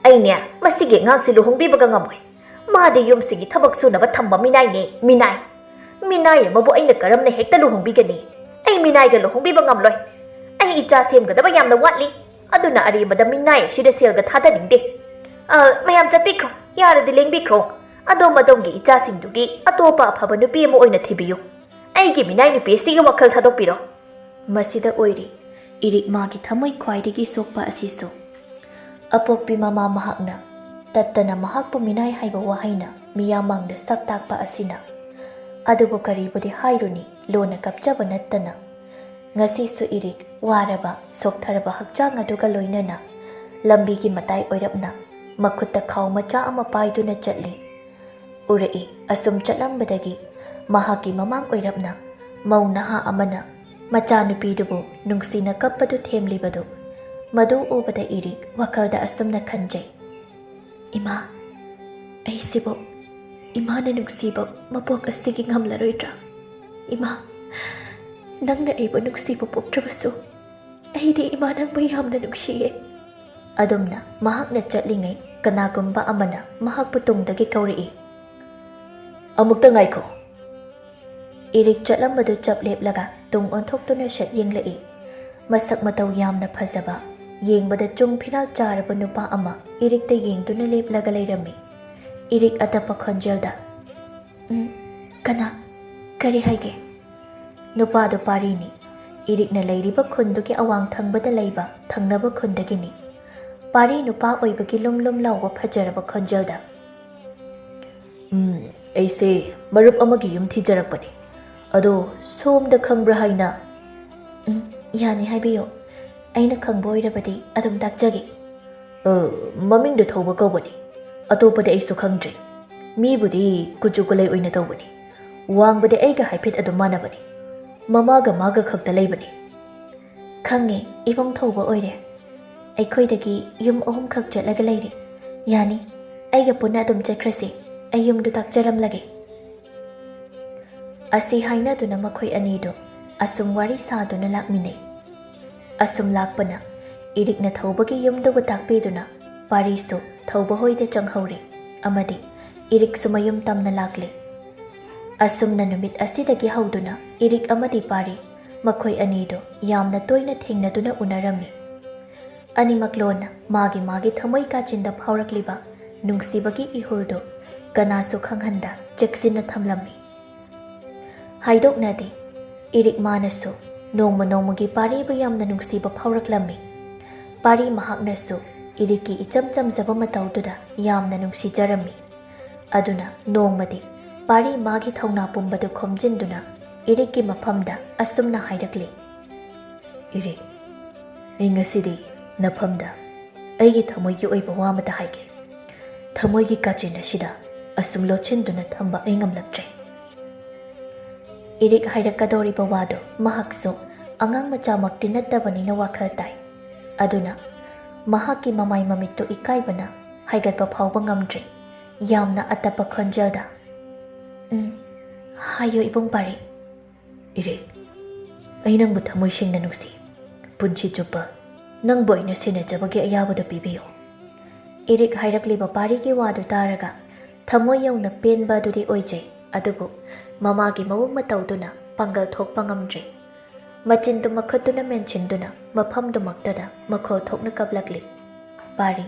ꯑꯩꯅꯦ ꯃꯁꯤꯒꯤ ꯑꯉꯥꯡꯁꯤ ꯂꯨꯍꯣꯡꯕꯤꯕꯒ ꯉꯝꯃꯣꯏ꯫ ꯃꯥꯗꯤ ꯌꯨꯝꯁꯤꯒꯤ ꯊꯕꯛ ꯁꯨꯅꯕ ꯊꯝꯕ ꯃꯤꯅꯥꯏꯅꯦ, ꯃꯤꯅꯥꯏ꯫ ꯃꯤꯅꯥꯏ ꯑꯃꯕꯨ ꯑꯩꯅ ꯀꯔꯝꯅ ꯍꯦꯛꯇ ꯂꯨꯍꯣꯡꯕꯤꯒꯅꯤ? ꯑꯩ ꯃꯤꯅꯥꯏꯒ ꯂꯨꯍꯣꯡꯕꯤꯕ ꯉꯝꯂꯣꯏ꯫ ꯑꯩ ꯏꯆꯥ ꯁꯦꯝꯒꯗꯕ ꯌꯥꯝꯅ ꯋꯥꯠꯂꯤ꯫ ꯑꯗꯨꯅ ꯑꯔꯦꯝꯕꯗ ꯃꯤꯅꯥꯏ ꯑꯁꯤꯗ ꯁꯦꯜꯒ ꯊꯥꯗꯅꯤꯡꯗꯦ꯫ ꯑ, ꯃꯌꯥꯝ ꯆꯠꯄꯤꯈ꯭ꯔꯣ, ꯌꯥꯔꯗꯤ ꯂꯦꯡꯕꯤꯈ꯭ꯔꯣ꯫ ꯑꯗꯣꯝ ꯑꯗꯣꯝꯒꯤ ꯏꯆꯥꯁꯤꯡꯗꯨꯒꯤ ꯑꯇꯣꯞꯄ ꯑꯐꯕ ꯅꯨꯄꯤ ꯑꯃ ꯑꯣꯏꯅ ꯊꯤꯕꯤꯌꯨ꯫ ꯑꯩꯒꯤ ꯃꯤꯅꯥꯏ ꯅꯨꯄꯤ ꯑꯁꯤꯒꯤ ꯋꯥꯈꯜ ꯊꯥꯗꯣꯛꯄꯤꯔꯣ꯫" ꯃꯁꯤꯗ ꯑꯣꯏꯔꯤ ꯏꯔꯤꯛ ꯃꯥꯒꯤ ꯊꯃꯣꯏ ꯈ꯭ꯋꯥꯏꯗꯒꯤ ꯁꯣꯛꯄ ꯑꯁꯤꯁꯨ꯫ ꯑꯄꯣꯛꯄꯤ ꯃꯃꯥ ꯃꯍꯥꯛꯅ ꯇꯠꯇꯅ ꯃꯍꯥꯛꯄꯨ ꯃꯤꯅꯥꯏ ꯍꯥꯏꯕ ꯋꯥꯍꯩꯅ ꯃꯤꯌꯥꯝ ꯃꯥꯡꯗ ꯁꯛ ꯇꯥꯛꯄ ꯑꯁꯤꯅ꯫ ꯑꯗꯨꯕꯨ ꯀꯔꯤꯕꯨꯗꯤ ꯍꯥꯏꯔꯨꯅꯤ, ꯂꯣꯟꯅ ꯀꯞꯆꯕ ꯅꯠꯇꯅ꯫ ꯉꯁꯤꯁꯨ ꯏꯔꯤꯛ ꯋꯥꯔꯕ, ꯁꯣꯛꯊꯔꯕ ꯍꯛꯆꯥꯡ ꯑꯗꯨꯒ ꯂꯣꯏꯅꯅ ꯂꯝꯕꯤꯒꯤ ꯃꯇꯥꯏ ꯑꯣꯏꯔꯞꯅ ꯃꯈꯨꯠꯇ ꯈꯥꯎ ꯃꯆꯥ ꯑꯃ ꯄꯥꯏꯗꯨꯅ ꯆꯠꯂꯤ꯫ ꯎꯔꯛꯏ, ꯑꯁꯨꯝ ꯆꯠꯂꯝꯕꯗꯒꯤ ꯃꯍꯥꯛꯀꯤ ꯃꯃꯥꯡ ꯑꯣꯏꯔꯞꯅ ꯃꯧ ꯅꯍꯥ ꯑꯃꯅ ꯃꯆꯥꯅꯨꯄꯤꯗꯨꯕꯨ ꯅꯨꯡꯁꯤꯅ ꯀꯞꯄꯗꯨ ꯊꯦꯝꯂꯤꯕꯗꯨ꯫ ꯃꯗꯨ ꯎꯕꯗ ꯏꯔꯤꯛ ꯋꯥꯈꯜꯗ ꯑꯁꯨꯝꯅ ꯈꯟꯖꯩ, "ꯏꯃꯥ, ꯑꯩꯁꯤꯕꯨ ꯏꯃꯥꯅ ꯅꯨꯡꯁꯤꯕ ꯃꯄꯣꯛ ꯑꯁꯤꯒꯤ ꯉꯝꯂꯔꯣꯏꯗ꯭ꯔꯥ? ꯏꯃꯥ, ꯅꯪꯅ ꯑꯩꯕꯨ ꯅꯨꯡꯁꯤꯕ ꯄꯣꯛꯇ꯭ꯔꯕꯁꯨ ꯑꯩꯗꯤ ꯏꯃꯥ ꯅꯪꯕꯨ ꯌꯥꯝꯅ ꯅꯨꯡꯁꯤꯌꯦ"꯫ ꯑꯗꯨꯝꯅ ꯃꯍꯥꯛꯅ ꯆꯠꯂꯤꯉꯩ ꯀꯅꯥꯒꯨꯝꯕ ꯑꯃꯅ ꯃꯍꯥꯛꯄꯨ ꯇꯨꯡꯗꯒꯤ ꯀꯧꯔꯛꯏ, "ꯑꯃꯨꯛꯇ ꯉꯥꯏꯈꯣ"꯫ ꯏꯔꯤꯛ ꯆꯠꯂꯝꯕꯗꯨ ꯆꯞ ꯂꯦꯞꯂꯒ ꯇꯨꯡ ꯑꯣꯟꯊꯣꯛꯇꯨꯅ ꯁꯠ ꯌꯦꯡꯂꯛꯏ꯫ ꯃꯁꯛ ꯃꯇꯧ ꯌꯥꯝꯅ ꯐꯖꯕ, ꯌꯦꯡꯕꯗ ꯆꯨꯡ ꯐꯤꯔꯥꯜ ꯆꯥꯔꯕ ꯅꯨꯄꯥ ꯑꯃ ꯏꯔꯤꯛꯇ ꯌꯦꯡꯗꯨꯅ ꯂꯦꯞꯂꯒ ꯂꯩꯔꯝꯃꯤ꯫ ꯏꯔꯤꯛ ꯑꯇꯞꯄ ꯈꯣꯟꯖꯦꯜꯗ, "ꯎꯝ, ꯀꯅꯥ? ꯀꯔꯤ ꯍꯥꯏꯒꯦ?" ꯅꯨꯄꯥꯗꯨ ꯄꯥꯔꯤꯅꯤ꯫ ꯏꯔꯤꯛꯅ ꯂꯩꯔꯤꯕ ꯈꯨꯟꯗꯨꯒꯤ ꯑꯋꯥꯡ ꯊꯪꯕꯗ ꯂꯩꯕ ꯊꯪꯅꯕ ꯈꯨꯟꯗꯒꯤꯅꯤ꯫ ꯄꯥꯔꯤ ꯅꯨꯄꯥ ꯑꯣꯏꯕꯒꯤ ꯂꯨꯝ ꯂꯨꯝ ꯂꯥꯎꯕ ꯐꯖꯔꯕ ꯈꯣꯟꯖꯦꯜꯗ, "ꯎꯝ, ꯑꯩꯁꯦ ꯃꯔꯨꯞ ꯑꯃꯒꯤ ꯌꯨꯝ ꯊꯤꯖꯔꯛꯄꯅꯤ꯫ ꯑꯗꯣ ꯁꯣꯝꯗ ꯈꯪꯕ꯭ꯔꯥ ꯍꯥꯏꯅ?" "ꯎꯝ, ꯌꯥꯅꯤ, ꯍꯥꯏꯕꯤꯌꯨ꯫ ꯑꯩꯅ ꯈꯪꯕ ꯑꯣꯏꯔꯕꯗꯤ ꯑꯗꯨꯝ ꯇꯥꯛꯆꯒꯦ꯫" "ꯑ, ꯃꯃꯤꯡꯗꯣ ꯊꯧꯕ ꯀꯧꯕꯅꯤ꯫ ꯑꯇꯣꯞꯄꯗꯤ ꯑꯩꯁꯨ ꯈꯪꯗ꯭ꯔꯦ꯫ ꯃꯤꯕꯨꯗꯤ ꯀꯨꯆꯨ ꯀꯨꯂꯩ ꯑꯣꯏꯅ ꯇꯧꯕꯅꯤ꯫ ꯋꯥꯡꯕꯗꯤ ꯑꯩꯒ ꯍꯥꯏꯐꯦꯠ ꯑꯗꯨꯝ ꯃꯥꯟꯅꯕꯅꯤ꯫ ꯃꯃꯥꯒ ꯃꯥꯒ ꯈꯛꯇ ꯂꯩꯕꯅꯤ꯫" "ꯈꯪꯉꯦ, ꯏꯕꯨꯡ ꯊꯧꯕ ꯑꯣꯏꯔꯦ꯫ ꯑꯩꯈꯣꯏꯗꯒꯤ ꯌꯨꯝ ꯑꯍꯨꯝꯈꯛ ꯆꯠꯂꯒ ꯂꯩꯔꯦ꯫ ꯌꯥꯅꯤ, ꯑꯩꯒ ꯄꯨꯟꯅ ꯑꯗꯨꯝ ꯆꯠꯈ꯭ꯔꯁꯤ꯫ ꯑꯩ ꯌꯨꯝꯗꯨ ꯇꯥꯛꯆꯔꯝꯂꯒꯦ꯫" ꯑꯁꯤ ꯍꯥꯏꯅꯗꯨꯅ ꯃꯈꯣꯏ ꯑꯅꯤꯗꯨ ꯑꯁꯨꯝ ꯋꯥꯔꯤ ꯁꯥꯗꯨꯅ ꯂꯥꯛꯃꯤꯟꯅꯩ꯫ ꯑꯁꯨꯝ ꯂꯥꯛꯄꯅ ꯏꯔꯤꯛꯅ ꯊꯧꯕꯒꯤ ꯌꯨꯝꯗꯨꯕꯨ ꯇꯥꯛꯄꯤꯗꯨꯅ ꯄꯥꯔꯤꯁꯨ ꯊꯧꯕ ꯍꯣꯏꯗ ꯆꯪꯍꯧꯔꯦ ꯑꯃꯗꯤ ꯏꯔꯤꯛꯁꯨ ꯃꯌꯨꯝ ꯇꯝꯅ ꯂꯥꯛꯂꯦ꯫ ꯑꯁꯨꯝꯅ ꯅꯨꯃꯤꯠ ꯑꯁꯤꯗꯒꯤ ꯍꯧꯗꯨꯅ ꯏꯔꯤꯛ ꯑꯃꯗꯤ ꯄꯥꯔꯤ ꯃꯈꯣꯏ ꯑꯅꯤꯗꯨ ꯌꯥꯝꯅ ꯇꯣꯏꯅ ꯊꯦꯡꯅꯗꯨꯅ ꯎꯅꯔꯝꯃꯤ꯫ ꯑꯅꯤꯃꯛ ꯂꯣꯟꯅ ꯃꯥꯒꯤ ꯃꯥꯒꯤ ꯊꯃꯣꯏ ꯀꯥꯆꯤꯟꯗ ꯐꯥꯎꯔꯛꯂꯤꯕ ꯅꯨꯡꯁꯤꯕꯒꯤ ꯏꯍꯨꯜꯗꯨ ꯀꯅꯥꯁꯨ ꯈꯪꯍꯟꯗ ꯆꯦꯛꯁꯤꯟꯅ ꯊꯝꯂꯝꯃꯤ꯫ ꯍꯥꯏꯗꯣꯛꯅꯗꯦ꯫ ꯏꯔꯤꯛ ꯃꯥꯅꯁꯨ ꯅꯣꯡꯃ ꯅꯣꯡꯃꯒꯤ ꯄꯥꯔꯤꯕꯨ ꯌꯥꯝꯅ ꯅꯨꯡꯁꯤꯕ ꯐꯥꯎꯔꯛꯂꯝꯃꯤ꯫ ꯄꯥꯔꯤ ꯃꯍꯥꯛꯅꯁꯨ ꯏꯔꯤꯛꯀꯤ ꯏꯆꯝ ꯆꯝꯖꯕ ꯃꯇꯧꯗꯨꯗ ꯌꯥꯝꯅ ꯅꯨꯡꯁꯤꯖꯔꯝꯃꯤ꯫ ꯑꯗꯨꯅ ꯅꯣꯡꯃꯗꯤ ꯄꯥꯔꯤ ꯃꯥꯒꯤ ꯊꯧꯅꯥ ꯄꯨꯝꯕꯗꯨ ꯈꯣꯝꯖꯤꯟꯗꯨꯅ ꯏꯔꯤꯛꯀꯤ ꯃꯐꯝꯗ ꯑꯁꯨꯝꯅ ꯍꯥꯏꯔꯛꯂꯤ, "ꯏꯔꯤꯛ, ꯑꯩ ꯉꯁꯤꯗꯤ ꯅꯐꯝꯗ ꯑꯩꯒꯤ ꯊꯃꯣꯏꯒꯤ ꯑꯣꯏꯕ ꯋꯥ ꯑꯃꯇ ꯍꯥꯏꯒꯦ꯫ ꯊꯃꯣꯏꯒꯤ ꯀꯥꯆꯤꯟ ꯑꯁꯤꯗ ꯑꯁꯨꯝ ꯂꯣꯠꯁꯤꯟꯗꯨꯅ ꯊꯝꯕ ꯑꯩ ꯉꯝꯂꯛꯇ꯭ꯔꯦ꯫" ꯏꯔꯤꯛ ꯍꯥꯏꯔꯛꯀꯗꯧꯔꯤꯕ ꯋꯥꯗꯨ ꯃꯍꯥꯛꯁꯨ ꯑꯉꯥꯡ ꯃꯆꯥꯃꯛꯇꯤ ꯅꯠꯇꯕꯅꯤꯅ ꯋꯥꯈꯜ ꯇꯥꯏ꯫ ꯑꯗꯨꯅ ꯃꯍꯥꯛꯀꯤ ꯃꯃꯥꯏ ꯃꯃꯤꯠꯇꯨ ꯏꯀꯥꯏꯕꯅ ꯍꯥꯏꯒꯠꯄ ꯐꯥꯎꯕ ꯉꯝꯗ꯭ꯔꯦ꯫ ꯌꯥꯝꯅ ꯑꯇꯞꯄ ꯈꯣꯟꯖꯦꯜꯗ, "ꯎꯝ, ꯍꯥꯏꯌꯨ ꯏꯕꯨꯡ ꯄꯥꯔꯤ꯫" "ꯏꯔꯤꯛ, ꯑꯩ ꯅꯪꯕꯨ ꯊꯃꯣꯏ ꯁꯦꯡꯅ ꯅꯨꯡꯁꯤ꯫ ꯄꯨꯟꯁꯤ ꯆꯨꯞꯄ ꯅꯪꯕꯨ ꯑꯩꯅ ꯁꯦꯟꯅꯖꯕꯒꯤ ꯑꯌꯥꯕꯗꯨ ꯄꯤꯕꯤꯌꯨ꯫" ꯏꯔꯤꯛ ꯍꯥꯏꯔꯛꯂꯤꯕ ꯄꯥꯔꯤꯒꯤ ꯋꯥꯗꯨ ꯇꯥꯔꯒ ꯊꯃꯣꯏ ꯌꯧꯅ ꯄꯦꯟꯕ ꯑꯗꯨꯗꯤ ꯑꯣꯏꯖꯩ, ꯑꯗꯨꯕꯨ ꯃꯃꯥꯒꯤ ꯃꯑꯣꯡ ꯃꯇꯧꯗꯨꯅ ꯄꯥꯡꯒꯜ ꯊꯣꯛꯄ ꯉꯝꯗ꯭ꯔꯦ꯫ ꯃꯆꯤꯟꯗꯨ ꯃꯈꯨꯠꯇꯨꯅ ꯃꯦꯟꯁꯤꯟꯗꯨꯅ ꯃꯐꯝꯗꯨꯃꯛꯇꯗ ꯃꯈꯣꯜ ꯊꯣꯛꯅ ꯀꯞꯂꯛꯂꯤ꯫ ꯄꯥꯔꯤ,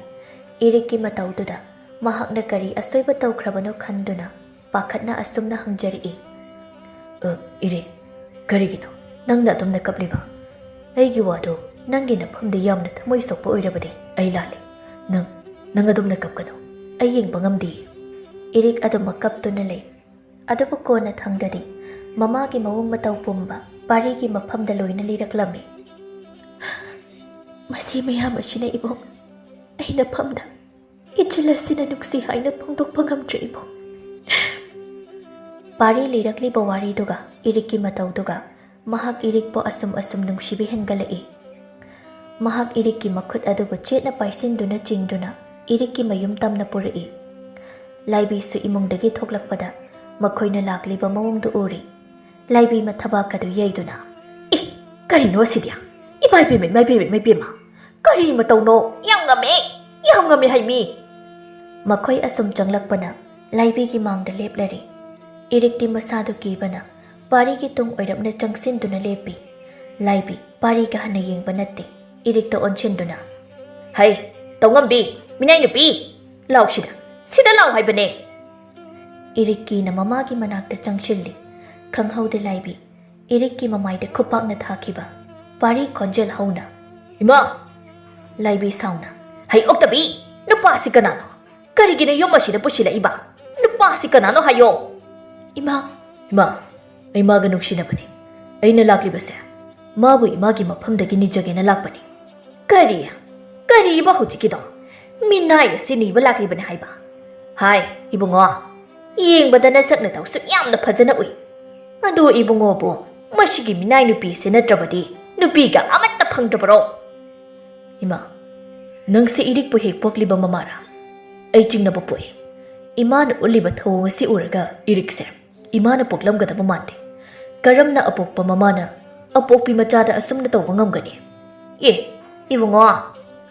ꯏꯔꯤꯛꯀꯤ ꯃꯇꯧꯗꯨꯗ ꯃꯍꯥꯛꯅ ꯀꯔꯤ ꯑꯁꯣꯏꯕ ꯇꯧꯈ꯭ꯔꯕꯅꯣ ꯈꯟꯗꯨꯅ ꯄꯥꯈꯠꯅ ꯑꯁꯨꯝꯅ ꯍꯪꯖꯔꯛꯏ, "ꯑ, ꯏꯔꯤꯛ, ꯀꯔꯤꯒꯤꯅꯣ ꯅꯪꯅ ꯑꯗꯨꯝꯅ ꯀꯞꯂꯤꯕ? ꯑꯩꯒꯤ ꯋꯥꯗꯣ ꯅꯪꯒꯤ ꯅꯐꯝꯗ ꯌꯥꯝꯅ ꯊꯃꯣꯏ ꯁꯣꯛꯄ ꯑꯣꯏꯔꯕꯗꯤ ꯑꯩ ꯂꯥꯜꯂꯦ꯫ ꯅꯪ, ꯅꯪ ꯑꯗꯨꯝꯅ ꯀꯞꯀꯅꯨ꯫ ꯑꯩ ꯌꯦꯡꯕ ꯉꯝꯗꯦ꯫" ꯏꯔꯤꯛ ꯑꯗꯨꯃꯛ ꯀꯞꯇꯨꯅ ꯂꯩ꯫ ꯑꯗꯨꯕꯨ ꯀꯣꯟꯅ ꯊꯪꯗꯗꯤ ꯃꯃꯥꯒꯤ ꯃꯑꯣꯡ ꯃꯇꯧ ꯄꯨꯝꯕ ꯄꯥꯔꯤꯒꯤ ꯃꯐꯝꯗ ꯂꯣꯏꯅ ꯂꯤꯔꯛꯂꯝꯃꯤ꯫ "ꯃꯁꯤ ꯃꯌꯥꯝ ꯑꯁꯤꯅ ꯏꯕꯨꯡ, ꯑꯩ ꯅꯐꯝꯗ ꯏꯆꯤꯜ ꯑꯁꯤꯅ ꯅꯨꯡꯁꯤ ꯍꯥꯏꯅ ꯐꯣꯡꯗꯣꯛꯄ ꯉꯝꯗ꯭ꯔꯦ ꯏꯕꯨꯡ꯫" ꯄꯥꯔꯤ ꯂꯤꯔꯛꯂꯤꯕ ꯋꯥꯔꯤꯗꯨꯒ ꯏꯔꯤꯛꯀꯤ ꯃꯇꯧꯗꯨꯒ ꯃꯍꯥꯛ ꯏꯔꯤꯛꯄꯨ ꯑꯁꯨꯝ ꯑꯁꯨꯝ ꯅꯨꯡꯁꯤꯕ ꯍꯦꯟꯒꯠꯂꯛꯏ꯫ ꯃꯍꯥꯛ ꯏꯔꯤꯛꯀꯤ ꯃꯈꯨꯠ ꯑꯗꯨꯕꯨ ꯆꯦꯠꯅ ꯄꯥꯏꯁꯤꯟꯗꯨꯅ ꯆꯤꯡꯗꯨꯅ ꯏꯔꯤꯛꯀꯤ ꯃꯌꯨꯝ ꯇꯝꯅ ꯄꯨꯔꯛꯏ꯫ ꯂꯥꯏꯕꯤꯁꯨ ꯏꯃꯨꯡꯗꯒꯤ ꯊꯣꯛꯂꯛꯄꯗ ꯃꯈꯣꯏꯅ ꯂꯥꯛꯂꯤꯕ ꯃꯑꯣꯡꯗꯨ ꯎꯔꯤ꯫ ꯂꯥꯏꯕꯤ ꯃꯊꯕꯥꯛ ꯑꯗꯨ ꯌꯩꯗꯨꯅ, "ꯑꯦ, ꯀꯔꯤꯅꯣ ꯑꯁꯤꯗꯤ? ꯏꯃꯥ ꯏꯕꯦꯝꯃ, ꯏꯃꯥ ꯏꯕꯦꯝꯃ, ꯏꯃꯥ ꯏꯕꯦꯝꯃ! ꯀꯔꯤ ꯃꯇꯧꯅꯣ? ꯌꯥꯝ ꯉꯝꯃꯦ! ꯌꯥꯝ ꯉꯝꯃꯦ ꯍꯥꯏꯃꯤ!" ꯃꯈꯣꯏ ꯑꯁꯨꯝ ꯆꯪꯂꯛꯄꯅ ꯂꯥꯏꯕꯤꯒꯤ ꯃꯥꯡꯗ ꯂꯦꯞꯂꯔꯦ꯫ ꯏꯔꯤꯛꯇꯤ ꯃꯁꯥꯗꯨ ꯀꯤꯕꯅ ꯄꯥꯔꯤꯒꯤ ꯇꯨꯡ ꯑꯣꯏꯔꯞꯅ ꯆꯪꯁꯤꯟꯗꯨꯅ ꯂꯦꯞꯄꯤ꯫ ꯂꯥꯏꯕꯤ ꯄꯥꯔꯤꯒ ꯍꯟꯅ ꯌꯦꯡꯕ ꯅꯠꯇꯦ, ꯏꯔꯤꯛꯇ ꯑꯣꯟꯁꯤꯟꯗꯨꯅ, "ꯍꯩ, ꯇꯧꯉꯝꯕꯤ, ꯃꯤꯅꯥꯏ ꯅꯨꯄꯤ! ꯂꯥꯎ ꯁꯤꯗ, ꯁꯤꯗ ꯂꯥꯎ ꯍꯥꯏꯕꯅꯦ!" ꯏꯔꯤꯛ ꯀꯤꯅ ꯃꯃꯥꯒꯤ ꯃꯅꯥꯛꯇ ꯆꯪꯁꯤꯜꯂꯤ꯫ ꯈꯪꯍꯧꯗꯦ ꯂꯥꯏꯕꯤ꯫ ꯏꯔꯤꯛꯀꯤ ꯃꯃꯥꯏꯗ ꯈꯨꯄꯥꯛꯅ ꯊꯥꯈꯤꯕ ꯄꯥꯔꯤ ꯈꯣꯟꯖꯦꯜ ꯍꯧꯅ, "ꯏꯃꯥ!" ꯂꯥꯏꯕꯤ ꯁꯥꯎꯅ, "ꯍꯩ ꯑꯣꯛꯇꯕꯤ! ꯅꯨꯄꯥꯁꯤ ꯀꯅꯥꯅꯣ? ꯀꯔꯤꯒꯤꯅ ꯌꯨꯝ ꯑꯁꯤꯗ ꯄꯨꯁꯤꯜꯂꯛꯏꯕ? ꯅꯨꯄꯥꯁꯤ ꯀꯅꯥꯅꯣ ꯍꯥꯏꯌꯣ!" "ꯏꯃꯥ!" "ꯏꯃꯥ, ꯑꯩ ꯃꯥꯒ ꯅꯨꯡꯁꯤꯅꯕꯅꯤ꯫ ꯑꯩꯅ ꯂꯥꯛꯂꯤꯕꯁꯦ ꯃꯥꯕꯨ ꯏꯃꯥꯒꯤ ꯃꯐꯝꯗꯒꯤ ꯅꯤꯖꯒꯦꯅ ꯂꯥꯛꯄꯅꯤ꯫" "ꯀꯔꯤ? ꯀꯔꯤꯕ ꯍꯧꯖꯤꯛꯀꯤꯗꯣ? ꯃꯤꯅꯥꯏ ꯑꯁꯤ ꯅꯤꯕ ꯂꯥꯛꯂꯤꯕꯅꯤ ꯍꯥꯏꯕ? ꯍꯥꯏ, ꯏꯕꯨꯡꯉꯣ, ꯌꯦꯡꯕꯗ ꯅꯁꯛ ꯅꯇꯧꯁꯨ ꯌꯥꯝꯅ ꯐꯖꯅ ꯎꯏ꯫ ꯑꯗꯨ ꯏꯕꯨꯡꯉꯣꯕꯨ ꯃꯁꯤꯒꯤ ꯃꯤꯅꯥꯏ ꯅꯨꯄꯤ ꯑꯁꯤ ꯅꯠꯇ꯭ꯔꯕꯗꯤ ꯅꯨꯄꯤꯒ ꯑꯃꯠꯇ ꯐꯪꯗ꯭ꯔꯕꯔꯣ?" "ꯏꯃꯥ, ꯅꯪꯁꯦ ꯏꯔꯤꯛꯄꯨ ꯍꯦꯛ ꯄꯣꯛꯂꯤꯕ ꯃꯃꯥꯔꯥ? ꯑꯩ ꯆꯤꯡꯅꯕ ꯄꯣꯛꯏ꯫" ꯏꯃꯥꯅ ꯎꯠꯂꯤꯕ ꯊꯧꯑꯣꯡ ꯑꯁꯤ ꯎꯔꯒ ꯏꯔꯤꯛꯁꯦ ꯏꯃꯥꯅ ꯄꯣꯛꯂꯝꯒꯗꯕ ꯃꯥꯟꯗꯦ꯫ ꯀꯔꯝꯅ ꯑꯄꯣꯛꯄ ꯃꯃꯥꯅ ꯑꯄꯣꯛꯄꯤ ꯃꯆꯥꯗ ꯑꯁꯨꯝꯅ ꯇꯧꯕ ꯉꯝꯒꯅꯤ? "ꯑꯦ, ꯏꯕꯨꯡꯉꯣ,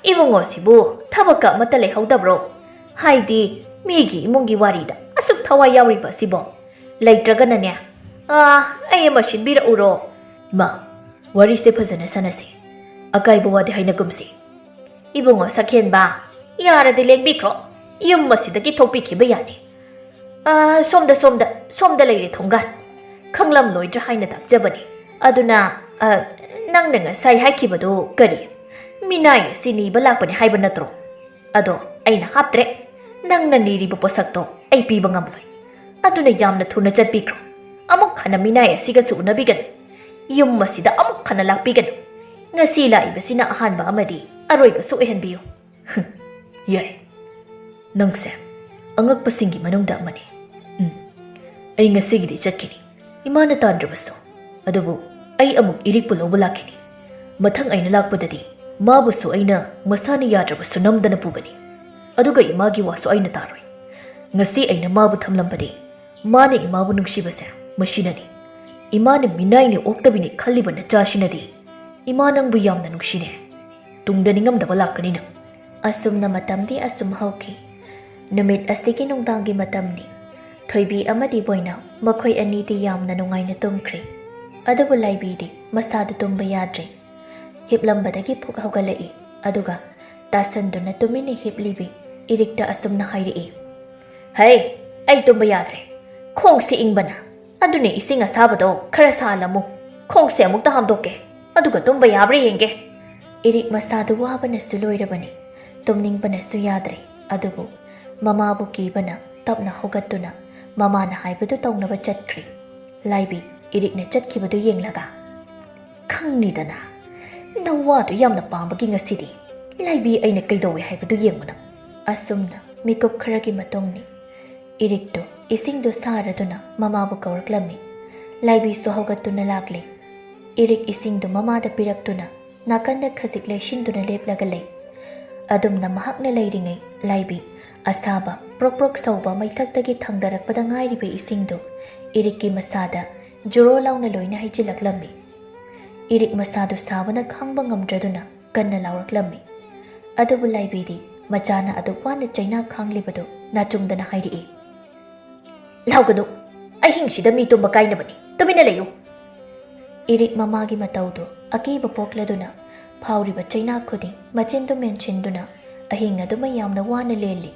ꯏꯕꯨꯡꯉꯣꯁꯤꯕꯨ ꯊꯕꯛꯀ ꯑꯃꯠꯇ ꯂꯩꯍꯧꯗꯕ꯭ꯔꯣ? ꯍꯥꯏꯗꯤ ꯃꯤꯒꯤ ꯏꯃꯨꯡꯒꯤ ꯋꯥꯔꯤꯗ ꯑꯁꯨꯛ ꯊꯋꯥꯏ ꯌꯥꯎꯔꯤꯕ ꯑꯁꯤꯕꯣ? ꯂꯩꯇ꯭ꯔꯒꯅꯅꯦ, ꯑꯥ, ꯑꯩ ꯑꯃ ꯁꯤꯟꯕꯤꯔꯛꯎꯔꯣ?" "ꯏꯃꯥ, ꯋꯥꯔꯤꯁꯦ ꯐꯖꯅ ꯁꯥꯟꯅꯁꯤ꯫ ꯑꯀꯥꯏꯕ ꯋꯥꯗꯤ ꯍꯥꯏꯅꯒꯨꯝꯁꯤ꯫" "ꯏꯕꯨꯡꯉꯣ ꯁꯛꯍꯦꯟꯕ, ꯌꯥꯔꯗꯤ ꯂꯦꯡꯕꯤꯈ꯭ꯔꯣ꯫ ꯌꯨꯝ ꯑꯁꯤꯗꯒꯤ ꯊꯣꯛꯄꯤꯈꯤꯕ ꯌꯥꯅꯤ꯫" "ꯑ, ꯁꯣꯝꯗ, ꯁꯣꯝꯗ, ꯁꯣꯝꯗ ꯂꯩꯔꯦ ꯊꯣꯡꯒꯥꯟ꯫ ꯈꯪꯂꯝꯂꯣꯏꯗ꯭ꯔꯥ ꯍꯥꯏꯅ ꯇꯥꯛꯆꯕꯅꯤ꯫ ꯑꯗꯨꯅ, ꯑ, ꯅꯪꯅ ꯉꯁꯥꯏ ꯍꯥꯏꯈꯤꯕꯗꯨ ꯀꯔꯤ? ꯃꯤꯅꯥꯏ ꯑꯁꯤ ꯅꯤꯕ ꯂꯥꯛꯄꯅꯤ ꯍꯥꯏꯕ ꯅꯠꯇ꯭ꯔꯣ? ꯑꯗꯣ ꯑꯩꯅ ꯍꯥꯞꯇ꯭ꯔꯦ꯫ ꯅꯪꯅ ꯅꯤꯔꯤꯕ ꯄꯣꯠꯁꯛꯇꯣ ꯑꯩ ꯄꯤꯕ ꯉꯝꯂꯣꯏ꯫ ꯑꯗꯨꯅ ꯌꯥꯝꯅ ꯊꯨꯅ ꯆꯠꯄꯤꯈ꯭ꯔꯣ꯫ ꯑꯃꯨꯛ ꯍꯟꯅ ꯃꯤꯅꯥꯏ ꯑꯁꯤꯒꯁꯨ ꯎꯅꯕꯤꯒꯅꯨ꯫ ꯌꯨꯝ ꯑꯁꯤꯗ ꯑꯃꯨꯛ ꯍꯟꯅ ꯂꯥꯛꯄꯤꯒꯅꯨ꯫ ꯉꯁꯤ ꯂꯥꯛꯏꯕꯁꯤꯅ ꯑꯍꯥꯟꯕ ꯑꯃꯗꯤ ꯑꯔꯣꯏꯕꯁꯨ ꯑꯣꯏꯍꯟꯕꯤꯌꯨ꯫" "ꯌꯥꯏ꯫ ꯅꯪꯁꯦ ꯑꯉꯛꯄꯁꯤꯡꯒꯤ ꯃꯅꯨꯡꯗ ꯑꯃꯅꯤ꯫ ꯎꯝ, ꯑꯩ ꯉꯁꯤꯒꯤꯗꯤ ꯆꯠꯈꯤꯅꯤ, ꯏꯃꯥꯅ ꯇꯥꯟꯗ꯭ꯔꯕꯁꯨ꯫ ꯑꯗꯨꯕꯨ ꯑꯩ ꯑꯃꯨꯛ ꯏꯔꯤꯛꯄꯨ ꯂꯧꯕ ꯂꯥꯛꯈꯤꯅꯤ꯫ ꯃꯊꯪ ꯑꯩꯅ ꯂꯥꯛꯄꯗꯗꯤ ꯃꯥꯕꯨꯁꯨ ꯑꯩꯅ ꯃꯁꯥꯅ ꯌꯥꯗ꯭ꯔꯕꯁꯨ ꯅꯝꯗꯅ ꯄꯨꯒꯅꯤ꯫ ꯑꯗꯨꯒ ꯏꯃꯥꯒꯤ ꯋꯥꯁꯨ ꯑꯩꯅ ꯇꯥꯔꯣꯏ꯫ ꯉꯁꯤ ꯑꯩꯅ ꯃꯥꯕꯨ ꯊꯝꯂꯝꯕꯗꯤ ꯃꯥꯅ ꯏꯃꯥꯕꯨ ꯅꯨꯡꯁꯤꯕꯁꯦ ꯃꯁꯤꯅꯅꯤ꯫ ꯏꯃꯥꯅ ꯃꯤꯅꯥꯏꯅꯤ ꯑꯣꯛꯇꯕꯤꯅꯤ ꯈꯜꯂꯤꯕ ꯅꯆꯥꯁꯤꯅꯗꯤ ꯏꯃꯥ ꯅꯪꯕꯨ ꯌꯥꯝꯅ ꯅꯨꯡꯁꯤꯅꯦ꯫ ꯇꯨꯡꯗ ꯅꯤꯡꯉꯝꯗꯕ ꯂꯥꯛꯀꯅꯤ ꯅꯪ꯫" ꯑꯁꯨꯝꯅ ꯃꯇꯝꯗꯤ ꯑꯁꯨꯝ ꯍꯧꯈꯤ꯫ ꯅꯨꯃꯤꯠ ꯑꯁꯤꯒꯤ ꯅꯨꯡꯗꯥꯡꯒꯤ ꯃꯇꯝꯅꯤ꯫ ꯊꯣꯏꯕꯤ ꯑꯃꯗꯤ ꯕꯣꯏꯅꯥꯎ ꯃꯈꯣꯏ ꯑꯅꯤꯗꯤ ꯌꯥꯝꯅ ꯅꯨꯡꯉꯥꯏꯅ ꯇꯨꯝꯈ꯭ꯔꯦ꯫ ꯑꯗꯨꯕꯨ ꯂꯥꯏꯕꯤꯗꯤ ꯃꯁꯥꯗꯨ ꯇꯨꯝꯕ ꯌꯥꯗ꯭ꯔꯦ꯫ ꯍꯤꯞꯂꯝꯕꯗꯒꯤ ꯐꯨꯛ ꯍꯧꯒꯠꯂꯛꯏ꯫ ꯑꯗꯨꯒ ꯇꯥꯁꯟꯗꯨꯅ ꯇꯨꯃꯤꯟꯅ ꯍꯤꯞꯂꯤꯕꯤ ꯏꯔꯤꯛꯇ ꯑꯁꯨꯝꯅ ꯍꯥꯏꯔꯛꯏ, "ꯍꯩ, ꯑꯩ ꯇꯨꯝꯕ ꯌꯥꯗ꯭ꯔꯦ꯫ ꯈꯣꯡꯁꯤ ꯏꯪꯕꯅ꯫ "ꯑꯗꯨꯅꯦ, ꯏꯁꯤꯡ ꯑꯁꯥꯕꯗꯣ ꯈꯔ ꯁꯥꯍꯜꯂꯝꯃꯨ, ꯈꯣꯡꯁꯦ ꯑꯃꯨꯛꯇ ꯍꯥꯝꯗꯣꯛꯀꯦ, ꯑꯗꯨꯒ ꯇꯨꯝꯕ ꯌꯥꯕ꯭ꯔꯥ ꯌꯦꯡꯒꯦ꯫" ꯏꯔꯤꯛ ꯃꯁꯥꯗꯨ ꯋꯥꯕꯅꯁꯨ ꯂꯣꯏꯔꯕꯅꯤ, ꯇꯨꯝꯅꯤꯡꯕꯅꯁꯨ ꯌꯥꯗ꯭ꯔꯦ꯫ ꯑꯗꯨꯕꯨ ꯃꯃꯥꯕꯨ ꯀꯤꯕꯅ ꯇꯞꯅ ꯍꯧꯒꯠꯇꯨꯅ ꯃꯃꯥꯅ ꯍꯥꯏꯕꯗꯨ ꯇꯧꯅꯕ ꯆꯠꯈ꯭ꯔꯤ꯫ ꯂꯥꯏꯕꯤ ꯏꯔꯤꯛꯅ ꯆꯠꯈꯤꯕꯗꯨ ꯌꯦꯡꯂꯒ, "ꯈꯪꯅꯤꯗꯅ, ꯅꯋꯥꯗꯨ ꯌꯥꯝꯅ ꯄꯥꯝꯕꯒꯤ ꯉꯁꯤꯗꯤ ꯂꯥꯏꯕꯤ ꯑꯩꯅ ꯀꯩꯗꯧꯋꯦ ꯍꯥꯏꯕꯗꯨ ꯌꯦꯡꯉꯨ ꯅꯪ꯫" ꯑꯁꯨꯝꯅ ꯃꯤꯀꯨꯞ ꯈꯔꯒꯤ ꯃꯇꯨꯡꯅꯤ꯫ ꯏꯔꯤꯛꯇꯨ ꯏꯁꯤꯡꯗꯨ ꯁꯥꯔꯗꯨꯅ ꯃꯃꯥꯕꯨ ꯀꯧꯔꯛꯂꯝꯃꯤ꯫ ꯂꯥꯏꯕꯤꯁꯨ ꯍꯧꯒꯠꯇꯨꯅ ꯂꯥꯛꯂꯤ꯫ ꯏꯔꯤꯛ ꯏꯁꯤꯡꯗꯨ ꯃꯃꯥꯗ ꯄꯤꯔꯛꯇꯨꯅ ꯅꯥꯀꯟꯗ ꯈꯖꯤꯛ ꯂꯩꯁꯤꯟꯗꯨꯅ ꯂꯦꯞꯂꯒ ꯂꯩ꯫ ꯑꯗꯨꯝꯅ ꯃꯍꯥꯛꯅ ꯂꯩꯔꯤꯉꯩ ꯂꯥꯏꯕꯤ ꯑꯁꯥꯕ ꯄ꯭ꯔꯣꯛ ꯄ꯭ꯔꯣꯛ ꯁꯧꯕ ꯃꯩꯊꯛꯇꯒꯤ ꯊꯥꯡꯗꯔꯛꯄꯗ ꯉꯥꯏꯔꯤꯕ ꯏꯁꯤꯡꯗꯨ ꯏꯔꯤꯛꯀꯤ ꯃꯁꯥꯗ ꯖꯣꯔꯣ ꯂꯥꯎꯅ ꯂꯣꯏꯅ ꯍꯩꯖꯤꯜꯂꯛꯂꯝꯃꯤ꯫ ꯏꯔꯤꯛ ꯃꯁꯥꯗꯨ ꯁꯥꯕꯅ ꯈꯥꯡꯕ ꯉꯝꯗ꯭ꯔꯗꯨꯅ ꯀꯟꯅ ꯂꯥꯎꯔꯛꯂꯝꯃꯤ꯫ ꯑꯗꯨꯕꯨ ꯂꯥꯏꯕꯤꯗꯤ ꯃꯆꯥꯅ ꯑꯗꯨꯛ ꯋꯥꯅ ꯆꯩꯅꯥ ꯈꯥꯡꯂꯤꯕꯗꯨ ꯅꯥꯆꯨꯡꯗꯅ ꯍꯥꯏꯔꯛꯏ, "ꯂꯥꯎꯒꯅꯨ, ꯑꯍꯤꯡꯁꯤꯗ ꯃꯤ ꯇꯨꯝꯕ ꯀꯥꯏꯅꯕꯅꯤ, ꯇꯨꯃꯤꯟꯅ ꯂꯩꯌꯨ꯫" ꯏꯔꯤꯛ ꯃꯃꯥꯒꯤ ꯃꯇꯧꯗꯨ ꯑꯀꯤꯕ ꯄꯣꯛꯂꯗꯨꯅ ꯐꯥꯎꯔꯤꯕ ꯆꯩꯅꯥ ꯈꯨꯗꯤꯡ ꯃꯆꯤꯟꯗꯨ ꯃꯦꯟꯁꯤꯟꯗꯨꯅ ꯑꯍꯤꯡ ꯑꯗꯨꯃ ꯌꯥꯝꯅ ꯋꯥꯅ ꯂꯦꯜꯂꯤ꯫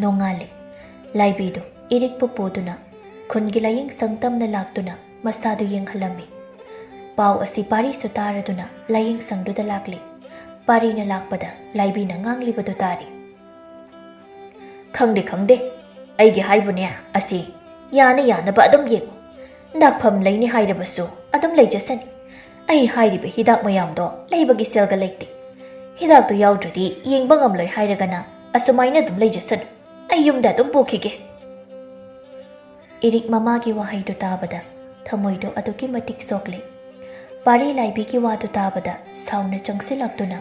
ꯅꯣꯡꯉꯥꯜꯂꯦ꯫ ꯂꯥꯏꯕꯤꯗꯨ ꯏꯔꯤꯛꯄꯨ ꯄꯨꯗꯨꯅ ꯈꯨꯟꯒꯤ ꯂꯥꯏꯌꯦꯡ ꯁꯪ ꯇꯝꯅ ꯂꯥꯛꯇꯨꯅ ꯃꯁꯥꯗꯨ ꯌꯦꯡꯍꯜꯂꯝꯃꯤ꯫ ꯄꯥꯎ ꯑꯁꯤ ꯄꯥꯔꯤꯁꯨ ꯇꯥꯔꯗꯨꯅ ꯂꯥꯏꯌꯦꯡ ꯁꯪꯗꯨꯗ ꯂꯥꯛꯂꯤ꯫ ꯄꯥꯔꯤꯅ ꯂꯥꯛꯄꯗ ꯂꯥꯏꯕꯤꯅ ꯉꯥꯡꯂꯤꯕꯗꯨ ꯇꯥꯔꯤ꯫ "ꯈꯪꯗꯦ, ꯈꯪꯗꯦ, ꯑꯩꯒꯤ ꯍꯥꯏꯕꯨꯅꯦ, ꯑꯁꯤ ꯌꯥꯅ ꯌꯥꯅꯕ ꯑꯗꯨꯝ ꯌꯦꯡꯉꯨ꯫ ꯗꯥꯛꯐꯝ ꯂꯩꯅꯤ ꯍꯥꯏꯔꯕꯁꯨ ꯑꯗꯨꯝ ꯂꯩꯖꯁꯅꯤ꯫ ꯑꯩ ꯍꯥꯏꯔꯤꯕ ꯍꯤꯗꯥꯛ ꯃꯌꯥꯝꯗꯣ ꯂꯩꯕꯒꯤ ꯁꯦꯜꯒ ꯂꯩꯇꯦ꯫ ꯍꯤꯗꯥꯛꯇꯨ ꯌꯥꯎꯗ꯭ꯔꯗꯤ ꯌꯦꯡꯕ ꯉꯝꯂꯣꯏ ꯍꯥꯏꯔꯒꯅ ꯑꯁꯨꯃꯥꯏꯅ ꯑꯗꯨꯝ ꯂꯩꯖꯁꯅꯨ꯫ ꯑꯩ ꯌꯨꯝꯗ ꯑꯗꯨꯝ ꯄꯨꯈꯤꯒꯦ꯫" ꯏꯔꯤꯛ ꯃꯃꯥꯒꯤ ꯋꯥꯍꯩꯗꯨ ꯇꯥꯕꯗ ꯊꯃꯣꯏꯗꯨ ꯑꯗꯨꯛꯀꯤ ꯃꯇꯤꯛ ꯁꯣꯛꯂꯦ꯫ ꯄꯥꯔꯤ ꯂꯥꯏꯕꯤꯒꯤ ꯋꯥꯗꯨ ꯇꯥꯕꯗ ꯁꯥꯎꯅ ꯆꯪꯁꯤꯜꯂꯛꯇꯨꯅ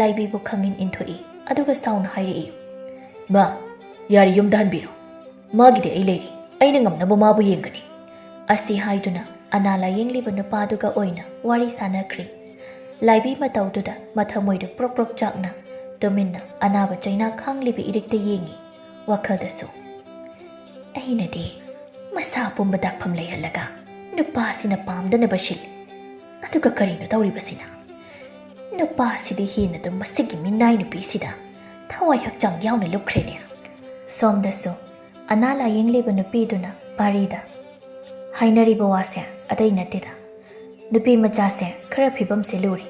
ꯂꯥꯏꯕꯤꯕꯨ ꯈꯪꯏꯟ ꯏꯟꯊꯣꯛꯏ, ꯑꯗꯨꯒ ꯁꯥꯎꯅ ꯍꯥꯏꯔꯛꯏ, "ꯃꯥ, ꯌꯥꯔꯦ, ꯌꯨꯝꯗ ꯍꯟꯕꯤꯔꯣ꯫ ꯃꯥꯒꯤꯗꯤ ꯑꯩ ꯂꯩꯔꯤ꯫ ꯑꯩꯅ ꯉꯝꯅꯕ ꯃꯥꯕꯨ ꯌꯦꯡꯒꯅꯤ꯫" ꯑꯁꯤ ꯍꯥꯏꯗꯨꯅ ꯑꯅꯥ ꯂꯥꯌꯦꯡꯂꯤꯕ ꯅꯨꯄꯥꯗꯨꯒ ꯑꯣꯏꯅ ꯋꯥꯔꯤ ꯁꯥꯅꯈ꯭ꯔꯤ꯫ ꯂꯥꯏꯕꯤ ꯃꯇꯧꯗꯨꯗ ꯃꯊꯃꯣꯏꯗꯨ ꯄ꯭ꯔꯣꯛ ꯄ꯭ꯔꯣꯛ ꯆꯥꯛꯅ ꯇꯨꯃꯤꯟꯅ ꯑꯅꯥꯕ ꯆꯩꯅꯥ ꯈꯥꯡꯂꯤꯕ ꯏꯔꯤꯛꯇ ꯌꯦꯡꯏ꯫ ꯋꯥꯈꯜꯗꯁꯨ, "ꯑꯩꯅꯗꯤ ꯃꯁꯥ ꯄꯨꯝꯕ ꯗꯥꯛꯐꯝ ꯂꯩꯍꯜꯂꯒ ꯅꯨꯄꯥꯁꯤꯅ ꯄꯥꯝꯗꯅꯕ ꯁꯤꯜꯂꯤ꯫ ꯑꯗꯨꯒ ꯀꯔꯤꯅꯣ ꯇꯧꯔꯤꯕꯁꯤꯅ? ꯅꯨꯄꯥꯁꯤꯗꯤ ꯍꯦꯟꯅꯗꯨꯝ ꯃꯁꯤꯒꯤ ꯃꯤꯅꯥꯏ ꯅꯨꯄꯤꯁꯤꯗ ꯊꯋꯥꯏ ꯍꯛꯆꯥꯡ ꯌꯥꯎꯅ ꯂꯨꯞꯈ꯭ꯔꯦꯅꯦ꯫" ꯁꯣꯝꯗꯁꯨ ꯑꯅꯥ ꯂꯥꯌꯦꯡꯂꯤꯕ ꯅꯨꯄꯤꯗꯨꯅ ꯄꯥꯔꯤꯗ, ꯍꯥꯏꯅꯔꯤꯕ ꯋꯥꯁꯦ ꯑꯇꯩ ꯅꯠꯇꯦꯗ, ꯅꯨꯄꯤ ꯃꯆꯥꯁꯦ ꯈꯔ ꯐꯤꯕꯝꯁꯦ ꯂꯨꯔꯤ꯫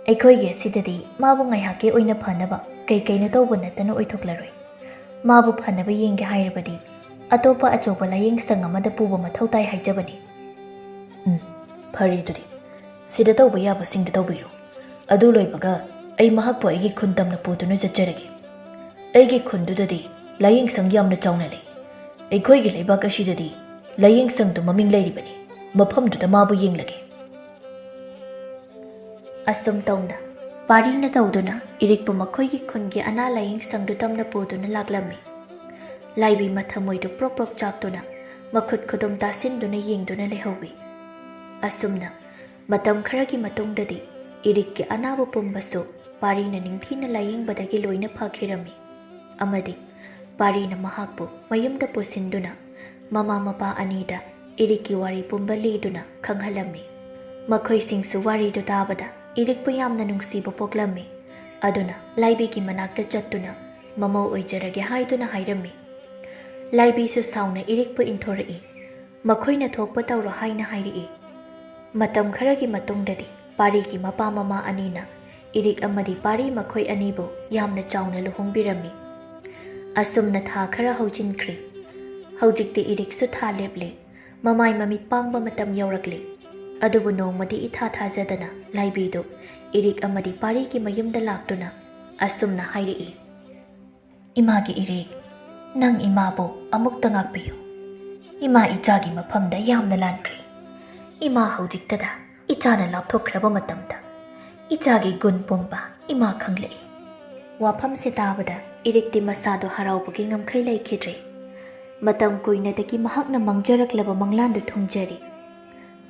ꯑꯩꯈꯣꯏꯒꯤ ꯑꯁꯤꯗꯗꯤ ꯃꯥꯕꯨ ꯉꯥꯏꯍꯥꯛꯀꯤ ꯑꯣꯏꯅ ꯐꯅꯕ ꯀꯩ ꯀꯩꯅꯣ ꯇꯧꯕ ꯅꯠꯇꯅ ꯑꯣꯏꯊꯣꯛꯂꯔꯣꯏ꯫ ꯃꯥꯕꯨ ꯐꯅꯕ ꯌꯦꯡꯒꯦ ꯍꯥꯏꯔꯕꯗꯤ ꯑꯇꯣꯞꯄ ꯑꯆꯧꯕ ꯂꯥꯏꯌꯦꯡ ꯁꯪ ꯑꯃꯗ ꯄꯨꯕ ꯃꯊꯧ ꯇꯥꯏ ꯍꯥꯏꯖꯕꯅꯤ꯫ ꯎꯝ, ꯐꯔꯦ ꯑꯗꯨꯗꯤ꯫ ꯁꯤꯗ ꯇꯧꯕ ꯌꯥꯕꯁꯤꯡꯗꯨ ꯇꯧꯕꯤꯔꯨ꯫ ꯑꯗꯨ ꯂꯣꯏꯕꯒ ꯑꯩ ꯃꯍꯥꯛꯄꯨ ꯑꯩꯒꯤ ꯈꯨꯟ ꯇꯝꯅ ꯄꯨꯗꯨꯅ ꯆꯠꯆꯔꯒꯦ꯫ ꯑꯩꯒꯤ ꯈꯨꯟꯗꯨꯗꯗꯤ ꯂꯥꯏꯌꯦꯡ ꯁꯪ ꯌꯥꯝꯅ ꯆꯥꯎꯅ ꯂꯩ꯫ ꯑꯩꯈꯣꯏꯒꯤ ꯂꯩꯕꯥꯛ ꯑꯁꯤꯗꯗꯤ ꯂꯥꯏꯌꯦꯡ ꯁꯪꯗꯨ ꯃꯃꯤꯡ ꯂꯩꯔꯤꯕꯅꯤ꯫ ꯃꯐꯝꯗꯨꯗ ꯃꯥꯕꯨ ꯌꯦꯡꯂꯒꯦ꯫ ꯑꯁꯨꯝ ꯇꯧꯅ ꯄꯥꯔꯤꯅ ꯇꯧꯗꯨꯅ ꯏꯔꯤꯛꯄꯨ ꯃꯈꯣꯏꯒꯤ ꯈꯨꯟꯒꯤ ꯑꯅꯥ ꯂꯥꯏꯌꯦꯡ ꯁꯪꯗꯨ ꯇꯝꯅ ꯄꯨꯗꯨꯅ ꯂꯥꯛꯂꯝꯃꯤ꯫ ꯂꯥꯏꯕꯤ ꯃꯊꯃꯣꯏꯗꯨ ꯄ꯭ꯔꯣꯛ ꯄ꯭ꯔꯣꯛ ꯆꯥꯛꯇꯨꯅ ꯃꯈꯨꯠ ꯈꯨꯗꯨꯝ ꯇꯥꯁꯤꯟꯗꯨꯅ ꯌꯦꯡꯗꯨꯅ ꯂꯩꯍꯧꯏ꯫ ꯑꯁꯨꯝꯅ ꯃꯇꯝ ꯈꯔꯒꯤ ꯃꯇꯨꯡꯗꯗꯤ ꯏꯔꯤꯛꯀꯤ ꯑꯅꯥꯕ ꯄꯨꯝꯕꯁꯨ ꯄꯥꯔꯤꯅ ꯅꯤꯡꯊꯤꯅ ꯂꯥꯌꯦꯡꯕꯗꯒꯤ ꯂꯣꯏꯅ ꯐꯈꯤꯔꯝꯃꯤ꯫ ꯑꯃꯗꯤ ꯄꯥꯔꯤꯅ ꯃꯍꯥꯛꯄꯨ ꯃꯌꯨꯝꯗ ꯄꯨꯁꯤꯟꯗꯨꯅ ꯃꯃꯥ ꯃꯄꯥ ꯑꯅꯤꯗ ꯏꯔꯤꯛꯀꯤ ꯋꯥꯔꯤ ꯄꯨꯝꯕ ꯂꯤꯗꯨꯅ ꯈꯪꯍꯜꯂꯝꯃꯤ꯫ ꯃꯈꯣꯏꯁꯤꯡꯁꯨ ꯋꯥꯔꯤꯗꯨ ꯇꯥꯕꯗ ꯏꯔꯤꯛꯄꯨ ꯌꯥꯝꯅ ꯅꯨꯡꯁꯤꯕ ꯄꯣꯛꯂꯝꯃꯤ꯫ ꯑꯗꯨꯅ ꯂꯥꯏꯕꯤꯒꯤ ꯃꯅꯥꯛꯇ ꯆꯠꯇꯨꯅ ꯃꯃꯧ ꯑꯣꯏꯖꯔꯒꯦ ꯍꯥꯏꯗꯨꯅ ꯍꯥꯏꯔꯝꯃꯤ꯫ ꯂꯥꯏꯕꯤꯁꯨ ꯁꯥꯎꯅ ꯏꯔꯤꯛꯄꯨ ꯏꯟꯊꯣꯔꯛꯏ꯫ ꯃꯈꯣꯏꯅ ꯊꯣꯛꯄ ꯇꯧꯔꯣ ꯍꯥꯏꯅ ꯍꯥꯏꯔꯛꯏ꯫ ꯃꯇꯝ ꯈꯔꯒꯤ ꯃꯇꯨꯡꯗꯗꯤ ꯄꯥꯔꯤꯒꯤ ꯃꯄꯥ ꯃꯃꯥ ꯑꯅꯤꯅ ꯏꯔꯤꯛ ꯑꯃꯗꯤ ꯄꯥꯔꯤ ꯃꯈꯣꯏ ꯑꯅꯤꯕꯨ ꯌꯥꯝꯅ ꯆꯥꯎꯅ ꯂꯨꯍꯣꯡꯕꯤꯔꯝꯃꯤ꯫ ꯑꯁꯨꯝꯅ ꯊꯥ ꯈꯔ ꯍꯧꯖꯤꯟꯈ꯭ꯔꯦ꯫ ꯍꯧꯖꯤꯛꯇꯤ ꯏꯔꯤꯛꯁꯨ ꯊꯥ ꯂꯦꯞꯂꯦ꯫ ꯃꯃꯥꯏ ꯃꯃꯤꯠ ꯄꯥꯡꯕ ꯃꯇꯝ ꯌꯧꯔꯛꯂꯦ꯫ ꯑꯗꯨꯕꯨ ꯅꯣꯡꯃꯗꯤ ꯏꯊꯥ ꯊꯥꯖꯗꯅ ꯂꯥꯏꯕꯤꯗꯨ ꯏꯔꯤꯛ ꯑꯃꯗꯤ ꯄꯥꯔꯤꯒꯤ ꯃꯌꯨꯝꯗ ꯂꯥꯛꯇꯨꯅ ꯑꯁꯨꯝꯅ ꯍꯥꯏꯔꯛꯏ꯫ "ꯏꯃꯥꯒꯤ ꯏꯔꯤꯛ, ꯅꯪ ꯏꯃꯥꯕꯨ ꯑꯃꯨꯛꯇ ꯉꯥꯛꯄꯤꯌꯨ꯫ ꯏꯃꯥ ꯏꯆꯥꯒꯤ ꯃꯐꯝꯗ ꯌꯥꯝꯅ ꯂꯥꯟꯈ꯭ꯔꯦ꯫ ꯏꯃꯥ ꯍꯧꯖꯤꯛꯇꯗ ꯏꯆꯥꯅ ꯂꯥꯞꯊꯣꯛꯈ꯭ꯔꯕ ꯃꯇꯝꯗ ꯏꯆꯥꯒꯤ ꯒꯨꯟ ꯄꯨꯝꯕ ꯏꯃꯥ ꯈꯪꯂꯛꯏ꯫" ꯋꯥꯐꯝꯁꯦ ꯇꯥꯕꯗ ꯏꯔꯤꯛꯇꯤ ꯃꯁꯥꯗꯣ ꯍꯔꯥꯎꯕꯒꯤ ꯉꯝꯈꯩ ꯂꯩꯈꯤꯗ꯭ꯔꯦ꯫ ꯃꯇꯝ ꯀꯨꯏꯅꯗꯒꯤ ꯃꯍꯥꯛꯅ ꯃꯪꯖꯔꯛꯂꯕ ꯃꯪꯂꯥꯟꯗꯨ ꯊꯨꯡꯖꯔꯤ꯫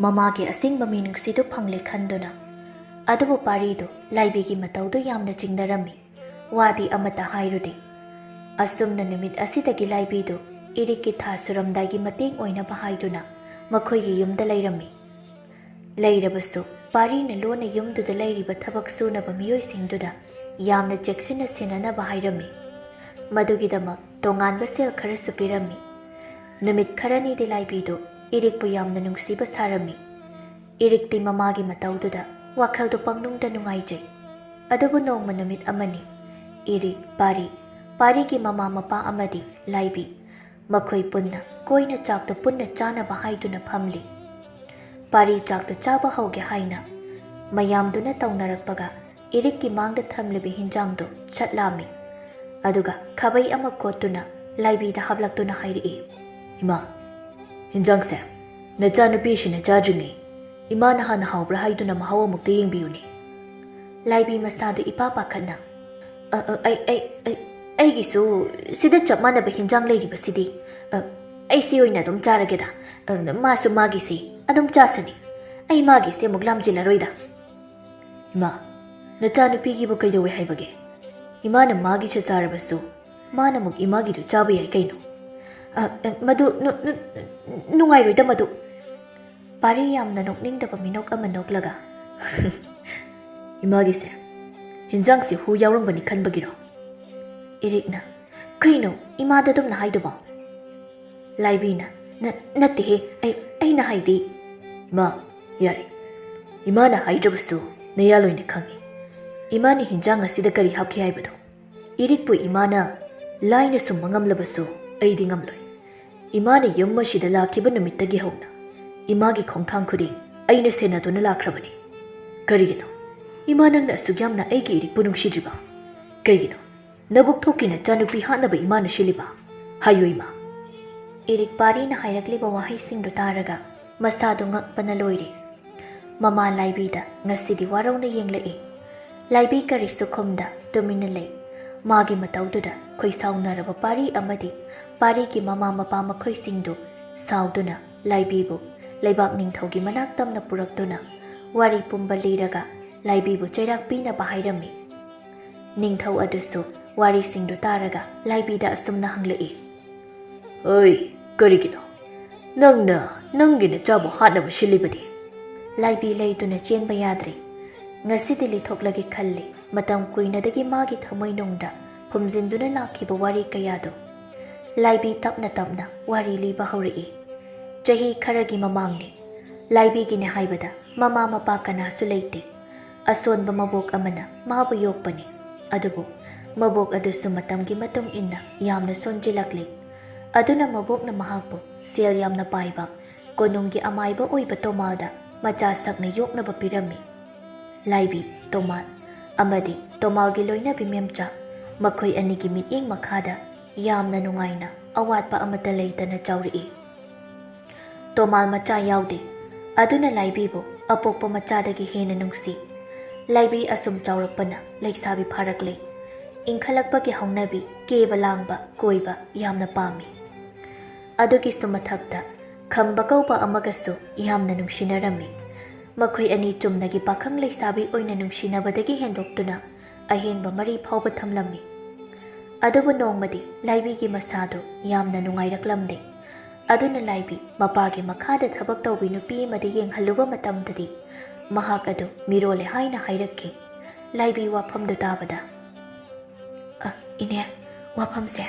ꯃꯃꯥꯒꯤ ꯑꯁꯦꯡꯕ ꯃꯤꯅꯨꯡꯁꯤꯗꯨ ꯐꯪꯂꯦ ꯈꯟꯗꯨꯅ꯫ ꯑꯗꯨꯕꯨ ꯄꯥꯔꯤꯗꯨ ꯂꯥꯏꯕꯤꯒꯤ ꯃꯇꯧꯗꯨ ꯌꯥꯝꯅ ꯆꯤꯡꯅꯔꯝꯃꯤ꯫ ꯋꯥꯗꯤ ꯑꯃꯠꯇ ꯍꯥꯏꯔꯨꯗꯦ꯫ ꯑꯁꯨꯝꯅ ꯅꯨꯃꯤꯠ ꯑꯁꯤꯗꯒꯤ ꯂꯥꯏꯕꯤꯗꯨ ꯏꯔꯤꯛꯀꯤ ꯊꯥ ꯁꯨꯔꯝꯗꯥꯏꯒꯤ ꯃꯇꯦꯡ ꯑꯣꯏꯅꯕ ꯍꯥꯏꯗꯨꯅ ꯃꯈꯣꯏꯒꯤ ꯌꯨꯝꯗ ꯂꯩꯔꯝꯃꯤ꯫ ꯂꯩꯔꯕꯁꯨ ꯄꯥꯔꯤꯅ ꯂꯣꯟꯅ ꯌꯨꯝꯗꯨꯗ ꯂꯩꯔꯤꯕ ꯊꯕꯛ ꯁꯨꯅꯕ ꯃꯤꯑꯣꯏꯁꯤꯡꯗꯨꯗ ꯌꯥꯝꯅ ꯆꯦꯛꯁꯤꯟꯅ ꯁꯦꯟꯅꯅꯕ ꯍꯥꯏꯔꯝꯃꯤ꯫ ꯃꯗꯨꯒꯤꯗꯃꯛ ꯇꯣꯉꯥꯟꯕ ꯁꯦꯜ ꯈꯔꯁꯨ ꯄꯤꯔꯝꯃꯤ꯫ ꯅꯨꯃꯤꯠ ꯈꯔꯅꯤꯗꯤ ꯂꯥꯏꯕꯤꯗꯨ ꯏꯔꯤꯛꯄꯨ ꯌꯥꯝꯅ ꯅꯨꯡꯁꯤꯕ ꯁꯥꯔꯝꯃꯤ꯫ ꯏꯔꯤꯛꯇꯤ ꯃꯃꯥꯒꯤ ꯃꯇꯧꯗꯨꯗ ꯋꯥꯈꯜꯗꯨ ꯄꯪꯅꯨꯡꯗ ꯅꯨꯡꯉꯥꯏꯖꯩ꯫ ꯑꯗꯨꯕꯨ ꯅꯣꯡꯃ ꯅꯨꯃꯤꯠ ꯑꯃꯅꯤ, ꯏꯔꯤꯛ, ꯄꯥꯔꯤ, ꯄꯥꯔꯤꯒꯤ ꯃꯃꯥ ꯃꯄꯥ ꯑꯃꯗꯤ ꯂꯥꯏꯕꯤ, ꯃꯈꯣꯏ ꯄꯨꯟꯅ ꯀꯣꯏꯅ ꯆꯥꯛꯇꯨ ꯄꯨꯟꯅ ꯆꯥꯅꯕ ꯍꯥꯏꯗꯨꯅ ꯐꯝꯂꯤ꯫ ꯄꯥꯔꯤ ꯆꯥꯛꯇꯨ ꯆꯥꯕ ꯍꯧꯒꯦ ꯍꯥꯏꯅ ꯃꯌꯥꯝꯗꯨꯅ ꯇꯧꯅꯔꯛꯄꯒ, ꯏꯔꯤꯛꯀꯤ ꯃꯥꯡꯗ ꯊꯝꯂꯤꯕ ꯍꯤꯟꯖꯥꯡꯗꯨ ꯁꯠ ꯂꯥꯝꯃꯤ꯫ ꯑꯗꯨꯒ ꯈꯥꯕꯩ ꯑꯃ ꯀꯣꯠꯇꯨꯅ ꯂꯥꯏꯕꯤꯗ ꯍꯥꯞꯂꯛꯇꯨꯅ ꯍꯥꯏꯔꯛꯏ, "ꯏꯃꯥ, ꯍꯤꯟꯖꯥꯡꯁꯦ ꯅꯆꯥꯅꯨꯄꯤꯁꯤꯅ ꯆꯥꯗ꯭ꯔꯤꯉꯩ ꯏꯃꯥꯅ ꯍꯥꯟꯅ ꯍꯥꯎꯕ꯭ꯔꯥ ꯍꯥꯏꯗꯨꯅ ꯃꯍꯥꯎ ꯑꯃꯨꯛꯇ ꯌꯦꯡꯕꯤꯌꯨꯅꯦ꯫" ꯂꯥꯏꯕꯤ ꯃꯁꯥꯗꯨ ꯏꯄꯥ ꯄꯥꯈꯠꯅ, "ꯑ, ꯑ, ꯑꯩ, ꯑꯩ, ꯑꯩ, ꯑꯩꯒꯤꯁꯨ ꯁꯤꯗ ꯆꯞ ꯃꯥꯟꯅꯕ ꯍꯤꯟꯖꯥꯡ ꯂꯩꯔꯤꯕꯁꯤꯗꯤ꯫ ꯑ, ꯑꯩ ꯁꯤ ꯑꯣꯏꯅ ꯑꯗꯨꯝ ꯆꯥꯔꯒꯦꯗ꯫ ꯑ, ꯃꯥꯁꯨ ꯃꯥꯒꯤꯁꯤ ꯑꯗꯨꯝ ꯆꯥꯁꯅꯤ꯫ ꯑꯩ ꯃꯥꯒꯤꯁꯦ ꯑꯃꯨꯛ ꯂꯥꯝꯖꯤꯜꯂꯔꯣꯏꯗ꯫" "ꯏꯃꯥ, ꯅꯆꯥꯅꯨꯄꯤꯒꯤꯕꯨ ꯀꯩꯗꯧꯋꯦ ꯍꯥꯏꯕꯒꯦ? ꯏꯃꯥꯅ ꯃꯥꯒꯤꯁꯦ ꯆꯥꯔꯕꯁꯨ ꯃꯥꯅ ꯑꯃꯨꯛ ꯏꯃꯥꯒꯤꯗꯨ ꯆꯥꯕ ꯌꯥꯏ ꯀꯩꯅꯣ?" "ꯑ, ꯑ, ꯃꯗꯨ ꯅꯨ-, ꯅꯨ-, ꯅꯨꯡꯉꯥꯏꯔꯣꯏꯗ ꯃꯗꯨ꯫" ꯄꯥꯔꯤ ꯌꯥꯝꯅ ꯅꯣꯛꯅꯤꯡꯗꯕ ꯃꯤꯅꯣꯛ ꯑꯃ ꯅꯣꯛꯂꯒ, "ꯏꯃꯥꯒꯤꯁꯦ ꯍꯤꯟꯖꯥꯡꯁꯤ ꯍꯨ ꯌꯥꯎꯔꯝꯒꯅꯤ ꯈꯟꯕꯒꯤꯔꯣ?" ꯏꯔꯤꯛꯅ, "ꯀꯩꯅꯣ ꯏꯃꯥꯗ ꯑꯗꯨꯝꯅ ꯍꯥꯏꯗꯨꯕꯣ?" ꯂꯥꯏꯕꯤꯅ, "ꯅ-, ꯅꯠꯇꯦꯍꯦ, ꯑꯩ, ꯑꯩꯅ ꯍꯥꯏꯗꯤ꯫" "ꯏꯃꯥ, ꯌꯥꯔꯦ꯫ ꯏꯃꯥꯅ ꯍꯥꯏꯗ꯭ꯔꯕꯁꯨ ꯅꯌꯥ ꯂꯣꯏꯅ ꯈꯪꯉꯤ꯫ ꯏꯃꯥꯅ ꯍꯤꯟꯖꯥꯡ ꯑꯁꯤꯗ ꯀꯔꯤ ꯍꯥꯞꯈꯤ ꯍꯥꯏꯕꯗꯣ꯫ ꯏꯔꯤꯛꯄꯨ ꯏꯃꯥꯅ ꯂꯥꯏꯅ ꯁꯨꯝꯕ ꯉꯝꯂꯕꯁꯨ ꯑꯩꯗꯤ ꯉꯝꯂꯣꯏ꯫ ꯏꯃꯥꯅ ꯌꯨꯝ ꯑꯁꯤꯗ ꯂꯥꯛꯈꯤꯕ ꯅꯨꯃꯤꯠꯇꯒꯤ ꯍꯧꯅ ꯏꯃꯥꯒꯤ ꯈꯣꯡꯊꯥꯡ ꯈꯨꯗꯤꯡ ꯑꯩꯅ ꯁꯦꯟꯅꯗꯨꯅ ꯂꯥꯛꯈ꯭ꯔꯕꯅꯤ꯫ ꯀꯔꯤꯒꯤꯅꯣ ꯏꯃꯥ ꯅꯪꯅ ꯑꯁꯨꯛ ꯌꯥꯝꯅ ꯑꯩꯒꯤ ꯏꯔꯤꯛꯄꯨ ꯅꯨꯡꯁꯤꯗ꯭ꯔꯤꯕ? ꯀꯩꯒꯤꯅꯣ ꯅꯕꯨꯛ ꯊꯣꯛꯀꯤ ꯅꯆꯥꯅꯨꯄꯤ ꯍꯥꯠꯅꯕ ꯏꯃꯥꯅ ꯁꯤꯜꯂꯤꯕ? ꯍꯥꯏꯌꯨ ꯏꯃꯥ꯫" ꯏꯔꯤꯛ ꯄꯥꯔꯤꯅ ꯍꯥꯏꯔꯛꯂꯤꯕ ꯋꯥꯍꯩꯁꯤꯡꯗꯨ ꯇꯥꯔꯒ ꯃꯁꯥꯗꯨ ꯉꯛꯄꯅ ꯂꯣꯏꯔꯦ꯫ ꯃꯃꯥ ꯂꯥꯏꯕꯤꯗ ꯉꯁꯤꯗꯤ ꯋꯥꯔꯧꯅ ꯌꯦꯡꯂꯛꯏ꯫ ꯂꯥꯏꯕꯤ ꯀꯔꯤꯁꯨ ꯈꯨꯝꯗ ꯇꯨꯃꯤꯟꯅ ꯂꯩ꯫ ꯃꯥꯒꯤ ꯃꯇꯧꯗꯨꯗ ꯈꯣꯏꯁꯥꯎꯅꯔꯕ ꯄꯥꯔꯤ ꯑꯃꯗꯤ ꯄꯥꯔꯤꯒꯤ ꯃꯃꯥ ꯃꯄꯥ ꯃꯈꯣꯏꯁꯤꯡꯗꯨ ꯁꯥꯎꯗꯨꯅ ꯂꯥꯏꯕꯤꯕꯨ ꯂꯩꯕꯥꯛ ꯅꯤꯡꯊꯧꯒꯤ ꯃꯅꯥꯛ ꯇꯝꯅ ꯄꯨꯔꯛꯇꯨꯅ ꯋꯥꯔꯤ ꯄꯨꯝꯕ ꯂꯤꯔꯒ ꯂꯥꯏꯕꯤꯕꯨ ꯆꯩꯔꯥꯛ ꯄꯤꯅꯕ ꯍꯥꯏꯔꯝꯃꯤ꯫ ꯅꯤꯡꯊꯧ ꯑꯗꯨꯁꯨ ꯋꯥꯔꯤꯁꯤꯡꯗꯨ ꯇꯥꯔꯒ ꯂꯥꯏꯕꯤꯗ ꯑꯁꯨꯝꯅ ꯍꯪꯂꯛꯏ, "ꯑꯣꯏ, ꯀꯔꯤꯒꯤꯅꯣ ꯅꯪꯅ ꯅꯪꯒꯤ ꯅꯆꯥꯕꯨ ꯍꯥꯠꯅꯕ ꯁꯤꯜꯂꯤꯕꯗꯤ?" ꯂꯥꯏꯕꯤ ꯂꯩꯗꯨꯅ ꯆꯦꯟꯕ ꯌꯥꯗ꯭ꯔꯦ꯫ ꯉꯁꯤꯗꯤ ꯂꯤꯊꯣꯛꯂꯒꯦ ꯈꯜꯂꯤ꯫ ꯃꯇꯝ ꯀꯨꯏꯅꯗꯒꯤ ꯃꯥꯒꯤ ꯊꯃꯣꯏꯅꯨꯡꯗ ꯐꯨꯝꯖꯤꯟꯗꯨꯅ ꯂꯥꯛꯈꯤꯕ ꯋꯥꯔꯤ ꯀꯌꯥꯗꯨ꯫ ꯂꯥꯏꯕꯤ ꯇꯞꯅ ꯇꯞꯅ ꯋꯥꯔꯤ ꯂꯤꯕ ꯍꯧꯔꯛꯏ꯫ ꯆꯍꯤ ꯈꯔꯒꯤ ꯃꯃꯥꯡꯅꯤ꯫ ꯂꯥꯏꯕꯤꯒꯤꯅꯦ ꯍꯥꯏꯕꯗ ꯃꯃꯥ ꯃꯄꯥ ꯀꯅꯥꯁꯨ ꯂꯩꯇꯦ꯫ ꯑꯁꯣꯟꯕ ꯃꯕꯣꯛ ꯑꯃꯅ ꯃꯥꯕꯨ ꯌꯣꯛꯄꯅꯤ꯫ ꯑꯗꯨꯕꯨ ꯃꯕꯣꯛ ꯑꯗꯨꯁꯨ ꯃꯇꯝꯒꯤ ꯃꯇꯨꯡ ꯏꯟꯅ ꯌꯥꯝꯅ ꯁꯣꯟꯖꯤꯜꯂꯛꯂꯤ꯫ ꯑꯗꯨꯅ ꯃꯕꯣꯛꯅ ꯃꯍꯥꯛꯄꯨ ꯁꯦꯜ ꯌꯥꯝꯅ ꯄꯥꯏꯕ, ꯀꯣꯅꯨꯡꯒꯤ ꯑꯃꯥꯏꯕ ꯑꯣꯏꯕ ꯇꯣꯃꯥꯜꯗ ꯃꯆꯥ ꯁꯛꯅ ꯌꯣꯛꯅꯕ ꯄꯤꯔꯝꯃꯤ꯫ ꯂꯥꯏꯕꯤ, ꯇꯣꯃꯥꯜ ꯑꯃꯗꯤ ꯇꯣꯃꯥꯜꯒꯤ ꯂꯣꯏꯅꯕꯤ ꯃꯦꯝꯆꯥ, ꯃꯈꯣꯏ ꯑꯅꯤꯒꯤ ꯃꯤꯠꯌꯦꯡ ꯃꯈꯥꯗ ꯌꯥꯝꯅ ꯅꯨꯡꯉꯥꯏꯅ, ꯑꯋꯥꯠꯄ ꯑꯃꯠꯇ ꯂꯩꯇꯅ ꯆꯥꯎꯔꯛꯏ꯫ ꯇꯣꯃꯥꯜ ꯃꯆꯥ ꯌꯥꯎꯗꯦ꯫ ꯑꯗꯨꯅ ꯂꯥꯏꯕꯤꯕꯨ ꯑꯄꯣꯛꯄ ꯃꯆꯥꯗꯒꯤ ꯍꯦꯟꯅ ꯅꯨꯡꯁꯤ꯫ ꯂꯥꯏꯕꯤ ꯑꯁꯨꯝ ꯆꯥꯎꯔꯛꯄꯅ ꯂꯩꯁꯥꯕꯤ ꯐꯥꯔꯛꯂꯦ꯫ ꯏꯟꯈꯠꯂꯛꯄꯒꯤ ꯍꯧꯅꯕꯤ, ꯀꯦꯕ ꯂꯥꯡꯕ, ꯀꯣꯏꯕ ꯌꯥꯝꯅ ꯄꯥꯝꯃꯤ꯫ ꯑꯗꯨꯒꯤꯁꯨ ꯃꯊꯛꯇ ꯈꯝꯕ ꯀꯧꯕ ꯑꯃꯒꯁꯨ ꯌꯥꯝꯅ ꯅꯨꯡꯁꯤꯅꯔꯝꯃꯤ꯫ ꯃꯈꯣꯏ ꯑꯅꯤ ꯆꯨꯝꯅꯒꯤ ꯄꯥꯈꯪ ꯂꯩꯁꯥꯕꯤ ꯑꯣꯏꯅ ꯅꯨꯡꯁꯤꯅꯕꯗꯒꯤ ꯍꯦꯟꯗꯣꯛꯇꯨꯅ ꯑꯍꯦꯟꯕ ꯃꯔꯤ ꯐꯥꯎꯕ ꯊꯝꯂꯝꯃꯤ꯫ ꯑꯗꯨꯕꯨ ꯅꯣꯡꯃꯗꯤ ꯂꯥꯏꯕꯤꯒꯤ ꯃꯁꯥꯗꯨ ꯌꯥꯝꯅ ꯅꯨꯡꯉꯥꯏꯔꯛꯂꯝꯗꯦ꯫ ꯑꯗꯨꯅ ꯂꯥꯏꯕꯤ ꯃꯄꯥꯒꯤ ꯃꯈꯥꯗ ꯊꯕꯛ ꯇꯧꯕꯤ ꯅꯨꯄꯤ ꯑꯃꯗ ꯌꯦꯡꯍꯜꯂꯨꯕ ꯃꯇꯝꯗꯗꯤ ꯃꯍꯥꯛ ꯑꯗꯨ ꯃꯤꯔꯣꯜꯂꯦ ꯍꯥꯏꯅ ꯍꯥꯏꯔꯛꯈꯤ꯫ ꯂꯥꯏꯕꯤ ꯋꯥꯐꯝꯗꯨ ꯇꯥꯕꯗ, "ꯑ, ꯏꯅꯦ, ꯋꯥꯐꯝꯁꯦ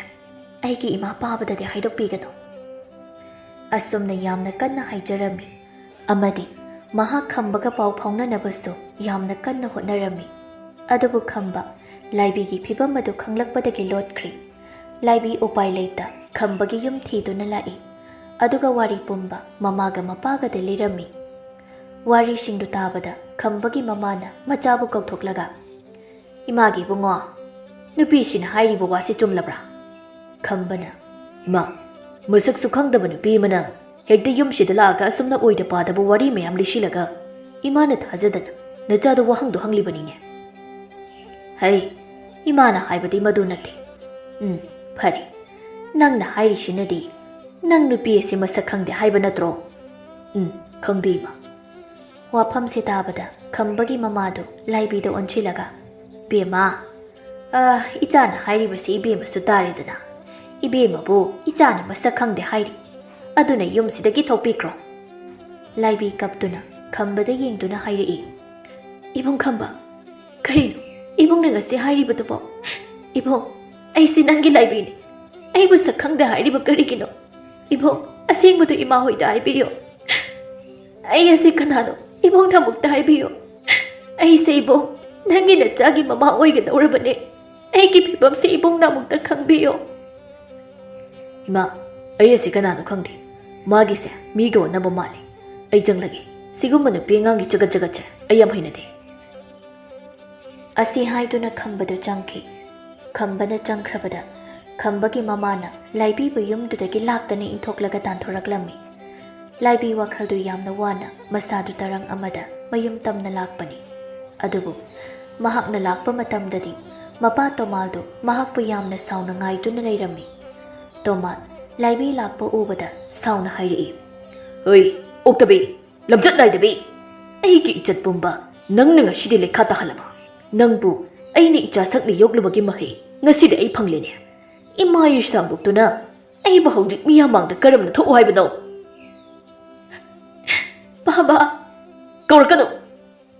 ꯑꯩꯒꯤ ꯏꯃꯥ ꯄꯥꯕꯗꯗꯤ ꯍꯥꯏꯗꯣꯛꯄꯤꯒꯅꯨ," ꯑꯁꯨꯝꯅ ꯌꯥꯝꯅ ꯀꯟꯅ ꯍꯥꯏꯖꯔꯝꯃꯤ꯫ ꯑꯃꯗꯤ ꯃꯍꯥꯛ ꯈꯝꯕꯒ ꯄꯥꯎ ꯐꯥꯎꯅꯅꯕꯁꯨ ꯌꯥꯝꯅ ꯀꯟꯅ ꯍꯣꯠꯅꯔꯝꯃꯤ꯫ ꯑꯗꯨꯕꯨ ꯈꯝꯕ ꯂꯥꯏꯕꯤꯒꯤ ꯐꯤꯕꯝ ꯑꯗꯨ ꯈꯪꯂꯛꯄꯗꯒꯤ ꯂꯣꯠꯈ꯭ꯔꯤ꯫ ꯂꯥꯏꯕꯤ ꯎꯄꯥꯏ ꯂꯩꯇ ꯈꯝꯕꯒꯤ ꯌꯨꯝ ꯊꯤꯗꯨꯅ ꯂꯥꯛꯏ꯫ ꯑꯗꯨꯒ ꯋꯥꯔꯤ ꯄꯨꯝꯕ ꯃꯃꯥꯒ ꯃꯄꯥꯒꯗ ꯂꯤꯔꯝꯃꯤ꯫ ꯋꯥꯔꯤꯁꯤꯡꯗꯨ ꯇꯥꯕꯗ ꯈꯝꯕꯒꯤ ꯃꯃꯥꯅ ꯃꯆꯥꯕꯨ ꯀꯧꯊꯣꯛꯂꯒ, "ꯏꯃꯥꯒꯤ ꯏꯕꯨꯡꯉꯣ, ꯅꯨꯄꯤꯁꯤꯅ ꯍꯥꯏꯔꯤꯕ ꯋꯥꯁꯤ ꯆꯨꯝꯂꯕ꯭ꯔꯥ?" ꯈꯝꯕꯅ, "ꯏꯃꯥ, ꯃꯁꯛꯁꯨ ꯈꯪꯗꯕ ꯅꯨꯄꯤ ꯑꯃꯅ ꯍꯦꯛꯇ ꯌꯨꯝꯁꯤꯗ ꯂꯥꯛꯑꯒ ꯑꯁꯨꯝꯅ ꯑꯣꯏꯗ ꯄꯥꯗꯕ ꯋꯥꯔꯤ ꯃꯌꯥꯝ ꯂꯤꯁꯤꯜꯂꯒ ꯏꯃꯥꯅ ꯊꯥꯖꯗꯅ ꯅꯆꯥꯗ ꯋꯥꯍꯪꯗꯣ ꯍꯪꯂꯤꯕꯅꯤꯅꯦ꯫" "ꯍꯩ, ꯏꯃꯥꯅ ꯍꯥꯏꯕꯗꯤ ꯃꯗꯨ ꯅꯠꯇꯦ꯫ ꯎꯝ, ꯐꯔꯦ, ꯅꯪꯅ ꯍꯥꯏꯔꯤꯁꯤꯅꯗꯤ ꯅꯪ ꯅꯨꯄꯤ ꯑꯁꯤ ꯃꯁꯛ ꯈꯪꯗꯦ ꯍꯥꯏꯕ ꯅꯠꯇ꯭ꯔꯣ?" "ꯎꯝ, ꯈꯪꯗꯦ, ꯏꯃꯥ꯫" ꯋꯥꯐꯝꯁꯦ ꯇꯥꯕꯗ ꯈꯝꯕꯒꯤ ꯃꯃꯥꯗꯨ ꯂꯥꯏꯕꯤꯗ ꯑꯣꯟꯁꯤꯜꯂꯒ, "ꯕꯦꯝꯃ, ꯑ, ꯏꯆꯥꯅ ꯍꯥꯏꯔꯤꯕꯁꯤ ꯏꯕꯦꯝꯃꯁꯨ ꯇꯥꯔꯦꯗꯅ꯫ ꯏꯕꯦꯝꯃꯕꯨ ꯏꯆꯥꯅ ꯃꯁꯛ ꯈꯪꯗꯦ ꯍꯥꯏꯔꯤ꯫ ꯑꯗꯨꯅ ꯌꯨꯝꯁꯤꯗꯒꯤ ꯊꯣꯛꯄꯤꯈ꯭ꯔꯣ꯫" ꯂꯥꯏꯕꯤ ꯀꯞꯇꯨꯅ ꯈꯝꯕꯗ ꯌꯦꯡꯗꯨꯅ ꯍꯥꯏꯔꯛꯏ, "ꯏꯕꯨꯡ ꯈꯝꯕ, ꯀꯔꯤꯅꯣ ꯏꯕꯨꯡꯅ ꯉꯁꯤ ꯍꯥꯏꯔꯤꯕꯗꯨꯕꯣ? ꯏꯕꯨꯡ, ꯑꯩꯁꯤ ꯅꯪꯒꯤ ꯂꯥꯏꯕꯤꯅꯤ꯫ ꯑꯩꯕꯨ ꯁꯛ ꯈꯪꯗꯦ ꯍꯥꯏꯔꯤꯕ ꯀꯔꯤꯒꯤꯅꯣ? ꯏꯕꯨꯡ, ꯑꯁꯦꯡꯕꯗꯨ ꯏꯃꯥ ꯍꯣꯏꯗ ꯍꯥꯏꯕꯤꯌꯨ꯫ ꯑꯩ ꯑꯁꯤ ꯀꯅꯥꯅꯣ? ꯏꯕꯨꯡ ꯅꯥꯃꯨꯛꯇ ꯍꯥꯏꯕꯤꯌꯨ꯫ ꯑꯩꯁꯦ ꯏꯕꯨꯡ, ꯅꯪꯒꯤ ꯅꯆꯥꯒꯤ ꯃꯃꯥ ꯑꯣꯏꯒꯗꯧꯔꯕꯅꯦ꯫ ꯑꯩꯒꯤ ꯐꯤꯕꯝꯁꯦ ꯏꯕꯨꯡ ꯅꯥꯃꯨꯛꯇ ꯈꯪꯕꯤꯌꯨ꯫ ꯏꯃꯥ, ꯑꯩ ꯑꯁꯤ ꯀꯅꯥꯅꯣ ꯈꯪꯗꯦ꯫ ꯃꯥꯒꯤꯁꯦ ꯃꯤꯒ ꯑꯣꯟꯅꯕ ꯃꯥꯜꯂꯤ꯫ ꯑꯩ ꯆꯪꯂꯒꯦ꯫ ꯁꯤꯒꯨꯝꯕ ꯅꯨꯄꯤ ꯑꯉꯥꯡꯒꯤ ꯆꯒꯠ ꯆꯒꯠꯁꯦ ꯑꯩ ꯌꯥꯝ ꯍꯩꯅꯗꯦ꯫ ꯑꯁꯤ ꯍꯥꯏꯗꯨꯅ ꯈꯝꯕꯗꯨ ꯆꯪꯈꯤ꯫ ꯈꯝꯕꯅ ꯆꯪꯈ꯭ꯔꯕꯗ ꯈꯝꯕꯒꯤ ꯃꯃꯥꯅ ꯂꯥꯏꯕꯤꯕꯨ ꯌꯨꯝꯗꯨꯗꯒꯤ ꯂꯥꯛꯇꯅ ꯏꯟꯊꯣꯛꯂꯒ ꯇꯥꯟꯊꯣꯔꯛꯂꯝꯃꯤ꯫ ꯂꯥꯏꯕꯤ ꯋꯥꯈꯜꯗꯨ ꯌꯥꯝꯅ ꯋꯥꯅ ꯃꯁꯥꯗꯨ ꯇꯔꯪ ꯑꯃꯗ ꯃꯌꯨꯝ ꯇꯝꯅ ꯂꯥꯛꯄꯅꯤ꯫ ꯑꯗꯨꯕꯨ ꯃꯍꯥꯛꯅ ꯂꯥꯛꯄ ꯃꯇꯝꯗꯗꯤ ꯃꯄꯥ ꯇꯣꯃꯥꯜꯗꯨ ꯃꯍꯥꯛꯄꯨ ꯌꯥꯝꯅ ꯁꯥꯎꯅ ꯉꯥꯏꯗꯨꯅ ꯂꯩꯔꯝꯃꯤ꯫ ꯇꯣꯃꯥꯜ ꯂꯥꯏꯕꯤ ꯂꯥꯛꯄ ꯎꯕꯗ ꯁꯥꯎꯅ ꯍꯥꯏꯔꯛꯏ, "ꯍꯣꯏ, ꯑꯣꯛꯇꯕꯤ, ꯂꯝꯆꯠ ꯅꯥꯏꯗꯕꯤ! ꯑꯩꯒꯤ ꯏꯖꯠ ꯄꯨꯝꯕ ꯅꯪꯅ ꯉꯁꯤꯗꯤ ꯂꯩꯈꯥ ꯇꯥꯍꯜꯂꯕ? ꯅꯪꯕꯨ ꯑꯩꯅ ꯏꯆꯥ ꯁꯛꯅ ꯌꯣꯛꯂꯨꯕꯒꯤ ꯃꯍꯩ ꯉꯁꯤꯗꯤ ꯑꯩ ꯐꯪꯂꯦꯅꯦ꯫ ꯏꯃꯥ ꯏꯁ ꯊꯥꯡꯗꯣꯛꯇꯨꯅ ꯑꯩꯕꯨ ꯍꯧꯖꯤꯛ ꯃꯤꯌꯥꯝ ꯃꯥꯡꯗ ꯀꯔꯝꯅ ꯊꯣꯛꯎ ꯍꯥꯏꯕꯅꯣ?" "ꯕꯥꯕꯥ!" "ꯀꯧꯔꯛꯀꯅꯨ꯫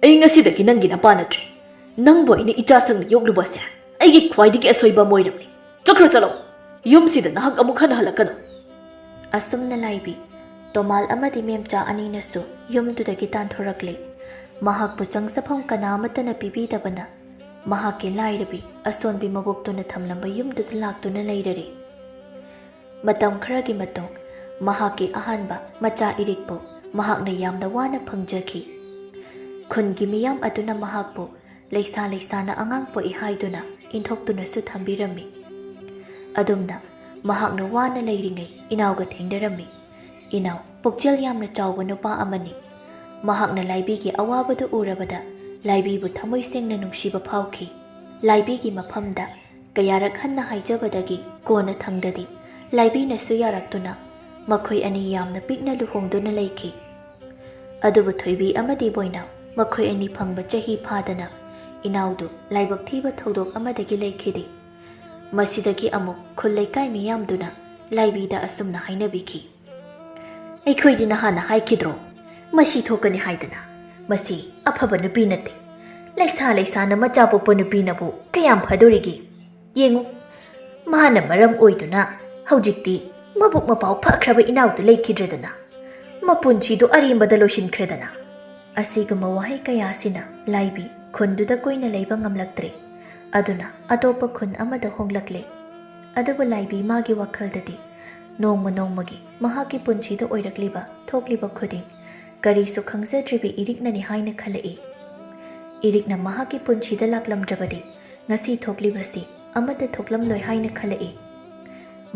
ꯑꯩ ꯉꯁꯤꯗꯒꯤ ꯅꯪꯒꯤ ꯅꯄꯥ ꯅꯠꯇ꯭ꯔꯦ꯫ ꯅꯪꯕꯨ ꯑꯩꯅ ꯏꯆꯥ ꯁꯛꯅ ꯌꯣꯛꯂꯨꯕꯁꯦ ꯑꯩꯒꯤ ꯈ꯭ꯋꯥꯏꯗꯒꯤ ꯑꯁꯣꯏꯕ ꯑꯃ ꯑꯣꯏꯔꯝꯂꯦ꯫ ꯆꯠꯈ꯭ꯔꯣ ꯆꯠꯂꯣ꯫ ꯌꯨꯝꯁꯤꯗ ꯅꯍꯥꯛ ꯑꯃꯨꯛ ꯍꯟꯅ ꯍꯜꯂꯛꯀꯅꯨ꯫" ꯑꯁꯨꯝꯅ ꯂꯥꯏꯕꯤ, ꯇꯣꯃꯥꯜ ꯑꯃꯗꯤ ꯃꯦꯝꯆꯥ ꯑꯅꯤꯅꯁꯨ ꯌꯨꯝꯗꯨꯗꯒꯤ ꯇꯥꯟꯊꯣꯔꯛꯂꯦ꯫ ꯃꯍꯥꯛꯄꯨ ꯆꯪꯖꯐꯝ ꯀꯅꯥ ꯑꯃꯠꯇꯅ ꯄꯤꯕꯤꯗꯕꯅ ꯃꯍꯥꯛꯀꯤ ꯂꯥꯏꯔꯕꯤ ꯑꯁꯣꯟꯕꯤ ꯃꯕꯣꯛꯇꯨꯅ ꯊꯝꯂꯝꯕ ꯌꯨꯝꯗꯨꯗ ꯂꯥꯛꯇꯨꯅ ꯂꯩꯔꯔꯦ꯫ ꯃꯇꯝ ꯈꯔꯒꯤ ꯃꯇꯨꯡ ꯃꯍꯥꯛꯀꯤ ꯑꯍꯥꯟꯕ ꯃꯆꯥ ꯏꯔꯤꯛꯄꯨ ꯃꯍꯥꯛꯅ ꯌꯥꯝꯅ ꯋꯥꯅ ꯐꯪꯖꯈꯤ꯫ ꯈꯨꯟꯒꯤ ꯃꯤꯌꯥꯝ ꯑꯗꯨꯅ ꯃꯍꯥꯛꯄꯨ ꯂꯩꯁꯥ ꯂꯩꯁꯥꯅ ꯑꯉꯥꯡ ꯄꯣꯛꯏ ꯍꯥꯏꯗꯨꯅ ꯏꯟꯊꯣꯛꯇꯨꯅꯁꯨ ꯊꯝꯕꯤꯔꯝꯃꯤ꯫ ꯑꯗꯨꯝꯅ ꯃꯍꯥꯛꯅ ꯋꯥꯅ ꯂꯩꯔꯤꯉꯩ ꯏꯅꯥꯎꯒ ꯊꯦꯡꯅꯔꯝꯃꯤ꯫ ꯏꯅꯥꯎ ꯄꯨꯛꯆꯦꯜ ꯌꯥꯝꯅ ꯆꯥꯎꯕ ꯅꯨꯄꯥ ꯑꯃꯅꯤ꯫ ꯃꯍꯥꯛꯅ ꯂꯥꯏꯕꯤꯒꯤ ꯑꯋꯥꯕꯗꯨ ꯎꯔꯕꯗ ꯂꯥꯏꯕꯤꯕꯨ ꯊꯃꯣꯏ ꯁꯦꯡꯅ ꯅꯨꯡꯁꯤꯕ ꯐꯥꯎꯈꯤ꯫ ꯂꯥꯏꯕꯤꯒꯤ ꯃꯐꯝꯗ ꯀꯌꯥꯔꯛ ꯍꯟꯅ ꯍꯥꯏꯖꯕꯗꯒꯤ ꯀꯣꯟꯅ ꯊꯪꯗꯗꯤ ꯂꯥꯏꯕꯤꯅꯁꯨ ꯌꯥꯔꯛꯇꯨꯅ ꯃꯈꯣꯏ ꯑꯅꯤ ꯌꯥꯝꯅ ꯄꯤꯛꯅ ꯂꯨꯍꯣꯡꯗꯨꯅ ꯂꯩꯈꯤ꯫ ꯑꯗꯨꯕꯨ ꯊꯣꯏꯕꯤ ꯑꯃꯗꯤ ꯕꯣꯏꯅꯥꯎ ꯃꯈꯣꯏ ꯑꯅꯤ ꯐꯪꯕ ꯆꯍꯤ ꯐꯥꯗꯅ ꯏꯅꯥꯎꯗꯨ ꯂꯥꯏꯕꯛ ꯊꯤꯕ ꯊꯧꯗꯣꯛ ꯑꯃꯗꯒꯤ ꯂꯩꯈꯤꯗꯦ꯫ ꯃꯁꯤꯗꯒꯤ ꯑꯃꯨꯛ ꯈꯨꯜ ꯂꯩꯀꯥꯏ ꯃꯤꯌꯥꯝꯗꯨꯅ ꯂꯥꯏꯕꯤꯗ ꯑꯁꯨꯝꯅ ꯍꯥꯏꯅꯕꯤꯈꯤ, "ꯑꯩꯈꯣꯏꯗꯤ ꯅꯍꯥꯟꯅ ꯍꯥꯏꯈꯤꯗ꯭ꯔꯣ, ꯃꯁꯤ ꯊꯣꯛꯀꯅꯤ ꯍꯥꯏꯗꯅ? ꯃꯁꯤ ꯑꯐꯕ ꯅꯨꯄꯤ ꯅꯠꯇꯦ꯫ ꯂꯩꯁꯥ ꯂꯩꯁꯥꯅ ꯃꯆꯥ ꯄꯣꯛꯄ ꯅꯨꯄꯤꯅꯕꯨ ꯀꯌꯥꯝ ꯐꯗꯣꯔꯤꯒꯦ? ꯌꯦꯡꯉꯨ, ꯃꯥꯅ ꯃꯔꯝ ꯑꯣꯏꯗꯨꯅ ꯍꯧꯖꯤꯛꯇꯤ ꯃꯕꯨꯛ ꯃꯄꯥꯎ ꯐꯈ꯭ꯔꯕ ꯏꯅꯥꯎꯗꯨ ꯂꯩꯈꯤꯗ꯭ꯔꯦꯗꯅ, ꯃꯄꯨꯟꯁꯤꯗꯨ ꯑꯔꯦꯝꯕꯗ ꯂꯣꯏꯁꯤꯟꯈ꯭ꯔꯦꯗꯅ꯫ ꯑꯁꯤꯒꯨꯝꯕ ꯋꯥꯍꯩ ꯀꯌꯥ ꯑꯁꯤꯅ ꯂꯥꯏꯕꯤ ꯈꯨꯟꯗꯨꯗ ꯀꯨꯏꯅ ꯂꯩꯕ ꯉꯝꯂꯛꯇ꯭ꯔꯦ꯫ ꯑꯗꯨꯅ ꯑꯇꯣꯞꯄ ꯈꯨꯟ ꯑꯃꯗ ꯍꯣꯡꯂꯛꯂꯦ꯫ ꯑꯗꯨꯕꯨ ꯂꯥꯏꯕꯤ ꯃꯥꯒꯤ ꯋꯥꯈꯜꯗꯗꯤ ꯅꯣꯡꯃ ꯅꯣꯡꯃꯒꯤ ꯃꯍꯥꯛꯀꯤ ꯄꯨꯟꯁꯤꯗ ꯑꯣꯏꯔꯛꯂꯤꯕ, ꯊꯣꯛꯂꯤꯕ ꯈꯨꯗꯤꯡ ꯀꯔꯤꯁꯨ ꯈꯪꯖꯗ꯭ꯔꯤꯕꯤ ꯏꯔꯤꯛꯅꯅꯤ ꯍꯥꯏꯅ ꯈꯜꯂꯛꯏ꯫ ꯏꯔꯤꯛꯅ ꯃꯍꯥꯛꯀꯤ ꯄꯨꯟꯁꯤꯗ ꯂꯥꯛꯂꯝꯗ꯭ꯔꯕꯗꯤ ꯉꯁꯤ ꯊꯣꯛꯂꯤꯕꯁꯤ ꯑꯃꯠꯇ ꯊꯣꯛꯂꯝꯂꯣꯏ ꯍꯥꯏꯅ ꯈꯜꯂꯛꯏ꯫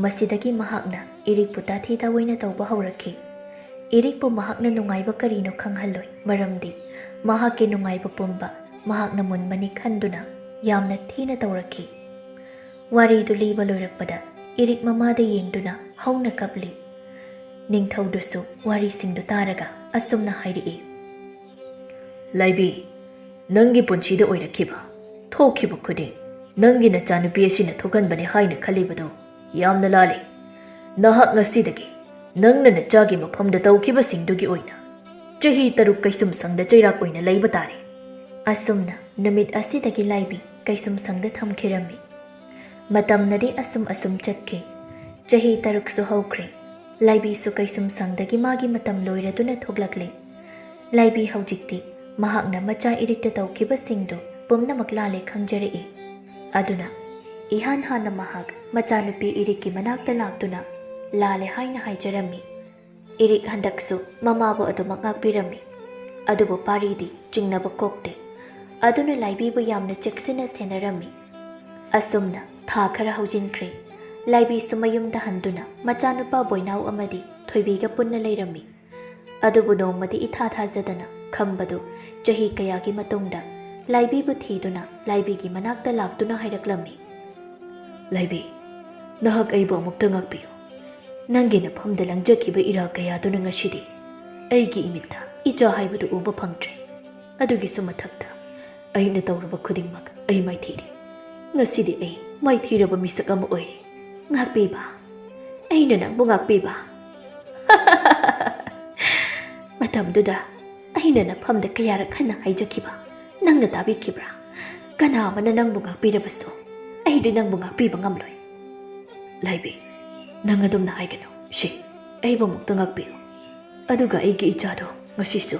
ꯃꯁꯤꯗꯒꯤ ꯃꯍꯥꯛꯅ ꯏꯔꯤꯛꯄꯨ ꯇꯥꯊꯤ ꯇꯥꯑꯣꯏꯅ ꯇꯧꯕ ꯍꯧꯔꯛꯈꯤ꯫ ꯏꯔꯤꯛꯄꯨ ꯃꯍꯥꯛꯅ ꯅꯨꯡꯉꯥꯏꯕ ꯀꯔꯤꯅꯣ ꯈꯪꯍꯜꯂꯣꯏ, ꯃꯔꯝꯗꯤ ꯃꯍꯥꯛꯀꯤ ꯅꯨꯡꯉꯥꯏꯕ ꯄꯨꯝꯕ ꯃꯍꯥꯛꯅ ꯃꯨꯟꯕꯅꯤ ꯈꯟꯗꯨꯅ ꯌꯥꯝꯅ ꯊꯤꯅ ꯇꯧꯔꯛꯈꯤ꯫ ꯋꯥꯔꯤꯗꯨ ꯂꯤꯕ ꯂꯣꯏꯔꯛꯄꯗ ꯏꯔꯤꯛ ꯃꯃꯥꯗ ꯌꯦꯡꯗꯨꯅ ꯍꯧꯅ ꯀꯞꯂꯤ꯫ ꯅꯤꯡꯊꯧꯗꯨꯁꯨ ꯋꯥꯔꯤꯁꯤꯡꯗꯨ ꯇꯥꯔꯒ ꯑꯁꯨꯝꯅ ꯍꯥꯏꯔꯛꯏ, "ꯂꯥꯏꯕꯤ, ꯅꯪꯒꯤ ꯄꯨꯟꯁꯤꯗ ꯑꯣꯏꯔꯛꯈꯤꯕ, ꯊꯣꯛꯈꯤꯕ ꯈꯨꯗꯤꯡ ꯅꯪꯒꯤ ꯅꯆꯥꯅꯨꯄꯤ ꯑꯁꯤꯅ ꯊꯣꯛꯍꯟꯕꯅꯤ ꯍꯥꯏꯅ ꯈꯜꯂꯤꯕꯗꯨ ꯌꯥꯝꯅ ꯂꯥꯜꯂꯤ꯫ ꯅꯍꯥꯛ ꯉꯁꯤꯗꯒꯤ ꯅꯪꯅ ꯅꯆꯥꯒꯤ ꯃꯐꯝꯗ ꯇꯧꯈꯤꯕꯁꯤꯡꯗꯨꯒꯤ ꯑꯣꯏꯅ ꯆꯍꯤ ꯇꯔꯨꯛ ꯀꯩꯁꯨꯝꯁꯪꯗ ꯆꯩꯔꯥꯛ ꯑꯣꯏꯅ ꯂꯩꯕ ꯇꯥꯔꯦ꯫" ꯑꯁꯨꯝꯅ ꯅꯨꯃꯤꯠ ꯑꯁꯤꯗꯒꯤ ꯂꯥꯏꯕꯤ ꯀꯩꯁꯨꯝꯁꯪꯗ ꯊꯝꯈꯤꯔꯝꯃꯤ꯫ ꯃꯇꯝꯅꯗꯤ ꯑꯁꯨꯝ ꯑꯁꯨꯝ ꯆꯠꯈꯤ꯫ ꯆꯍꯤ ꯇꯔꯨꯛꯁꯨ ꯍꯧꯈ꯭ꯔꯦ꯫ ꯂꯥꯏꯕꯤꯁꯨ ꯀꯩꯁꯨꯝꯁꯪꯗꯒꯤ ꯃꯥꯒꯤ ꯃꯇꯝ ꯂꯣꯏꯔꯗꯨꯅ ꯊꯣꯛꯂꯛꯂꯦ꯫ ꯂꯥꯏꯕꯤ ꯍꯧꯖꯤꯛꯇꯤ ꯃꯍꯥꯛꯅ ꯃꯆꯥ ꯏꯔꯤꯛꯇ ꯇꯧꯈꯤꯕꯁꯤꯡꯗꯨ ꯄꯨꯝꯅꯃꯛ ꯂꯥꯜꯂꯦ ꯈꯪꯖꯔꯛꯏ꯫ ꯑꯗꯨꯅ ꯏꯍꯥꯟ ꯍꯥꯟꯅ ꯃꯍꯥꯛ ꯃꯆꯥꯅꯨꯄꯤ ꯏꯔꯤꯛꯀꯤ ꯃꯅꯥꯛꯇ ꯂꯥꯛꯇꯨꯅ ꯂꯥꯜꯂꯦ ꯍꯥꯏꯅ ꯍꯥꯏꯖꯔꯝꯃꯤ꯫ ꯏꯔꯤꯛ ꯍꯟꯗꯛꯁꯨ ꯃꯃꯥꯕꯨ ꯑꯗꯨꯃꯛ ꯉꯥꯛꯄꯤꯔꯝꯃꯤ꯫ ꯑꯗꯨꯕꯨ ꯄꯥꯔꯤꯗꯤ ꯆꯤꯡꯅꯕ ꯀꯣꯛꯇꯦ꯫ ꯑꯗꯨꯅ ꯂꯥꯏꯕꯤꯕꯨ ꯌꯥꯝꯅ ꯆꯦꯛꯁꯤꯟꯅ ꯁꯦꯟꯅꯔꯝꯃꯤ꯫ ꯑꯁꯨꯝꯅ ꯊꯥ ꯈꯔ ꯍꯧꯖꯤꯟꯈ꯭ꯔꯦ꯫ ꯂꯥꯏꯕꯤꯁꯨ ꯃꯌꯨꯝꯗ ꯍꯟꯗꯨꯅ ꯃꯆꯥꯅꯨꯄꯥ ꯕꯣꯏꯅꯥꯎ ꯑꯃꯗꯤ ꯊꯣꯏꯕꯤꯒ ꯄꯨꯟꯅ ꯂꯩꯔꯝꯃꯤ꯫ ꯑꯗꯨꯕꯨ ꯅꯣꯡꯃꯗꯤ ꯏꯊꯥ ꯊꯥꯖꯗꯅ ꯈꯝꯕꯗꯨ ꯆꯍꯤ ꯀꯌꯥꯒꯤ ꯃꯇꯨꯡꯗ ꯂꯥꯏꯕꯤꯕꯨ ꯊꯤꯗꯨꯅ ꯂꯥꯏꯕꯤꯒꯤ ꯃꯅꯥꯛꯇ ꯂꯥꯛꯇꯨꯅ ꯍꯥꯏꯔꯛꯂꯝꯃꯤ, "ꯂꯥꯏꯕꯤ, ꯅꯍꯥꯛ ꯑꯩꯕꯨ ꯑꯃꯨꯛꯇ ꯉꯥꯛꯄꯤꯌꯨ꯫ ꯅꯪꯒꯤ ꯅꯐꯝꯗ ꯂꯪꯖꯈꯤꯕ ꯏꯔꯥ ꯀꯌꯥꯗꯨꯅ ꯉꯁꯤꯗꯤ ꯑꯩꯒꯤ ꯏꯃꯤꯠꯇ ꯏꯆꯥ ꯍꯥꯏꯕꯗꯨ ꯎꯕ ꯐꯪꯗ꯭ꯔꯦ꯫ ꯑꯗꯨꯒꯤꯁꯨ ꯃꯊꯛꯇ ꯑꯩꯅ ꯇꯧꯔꯨꯕ ꯈꯨꯗꯤꯡꯃꯛ ꯑꯩ ꯃꯥꯏꯊꯤꯔꯦ꯫ ꯉꯁꯤꯗꯤ ꯑꯩ ꯃꯥꯏꯊꯤꯔꯕ ꯃꯤꯁꯛ ꯑꯃ ꯑꯣꯏꯔꯦ꯫ ꯉꯥꯛꯄꯤꯕ, ꯑꯩꯅ ꯅꯪꯕꯨ ꯉꯥꯛꯄꯤꯕ꯫" "ꯃꯇꯝꯗꯨꯗ ꯑꯩꯅ ꯅꯐꯝꯗ ꯀꯌꯥꯔꯛ ꯍꯟꯅ ꯍꯥꯏꯖꯈꯤꯕ ꯅꯪꯅ ꯇꯥꯕꯤꯈꯤꯕ꯭ꯔꯥ? ꯀꯅꯥ ꯑꯃꯅ ꯅꯪꯕꯨ ꯉꯥꯛꯄꯤꯔꯕꯁꯨ ꯑꯩꯗꯤ ꯅꯪꯕꯨ ꯉꯥꯛꯄꯤꯕ ꯉꯝꯂꯣꯏ꯫" "ꯂꯥꯏꯕꯤ, "ꯅꯪ ꯑꯗꯨꯝꯅ ꯍꯥꯏꯒꯅꯨ꯫ ꯁꯤ, ꯑꯩꯕꯨ ꯑꯃꯨꯛꯇ ꯉꯥꯛꯄꯤꯌꯨ꯫ ꯑꯗꯨꯒ ꯑꯩꯒꯤ ꯏꯆꯥꯗꯣ ꯉꯁꯤꯁꯨ"꯫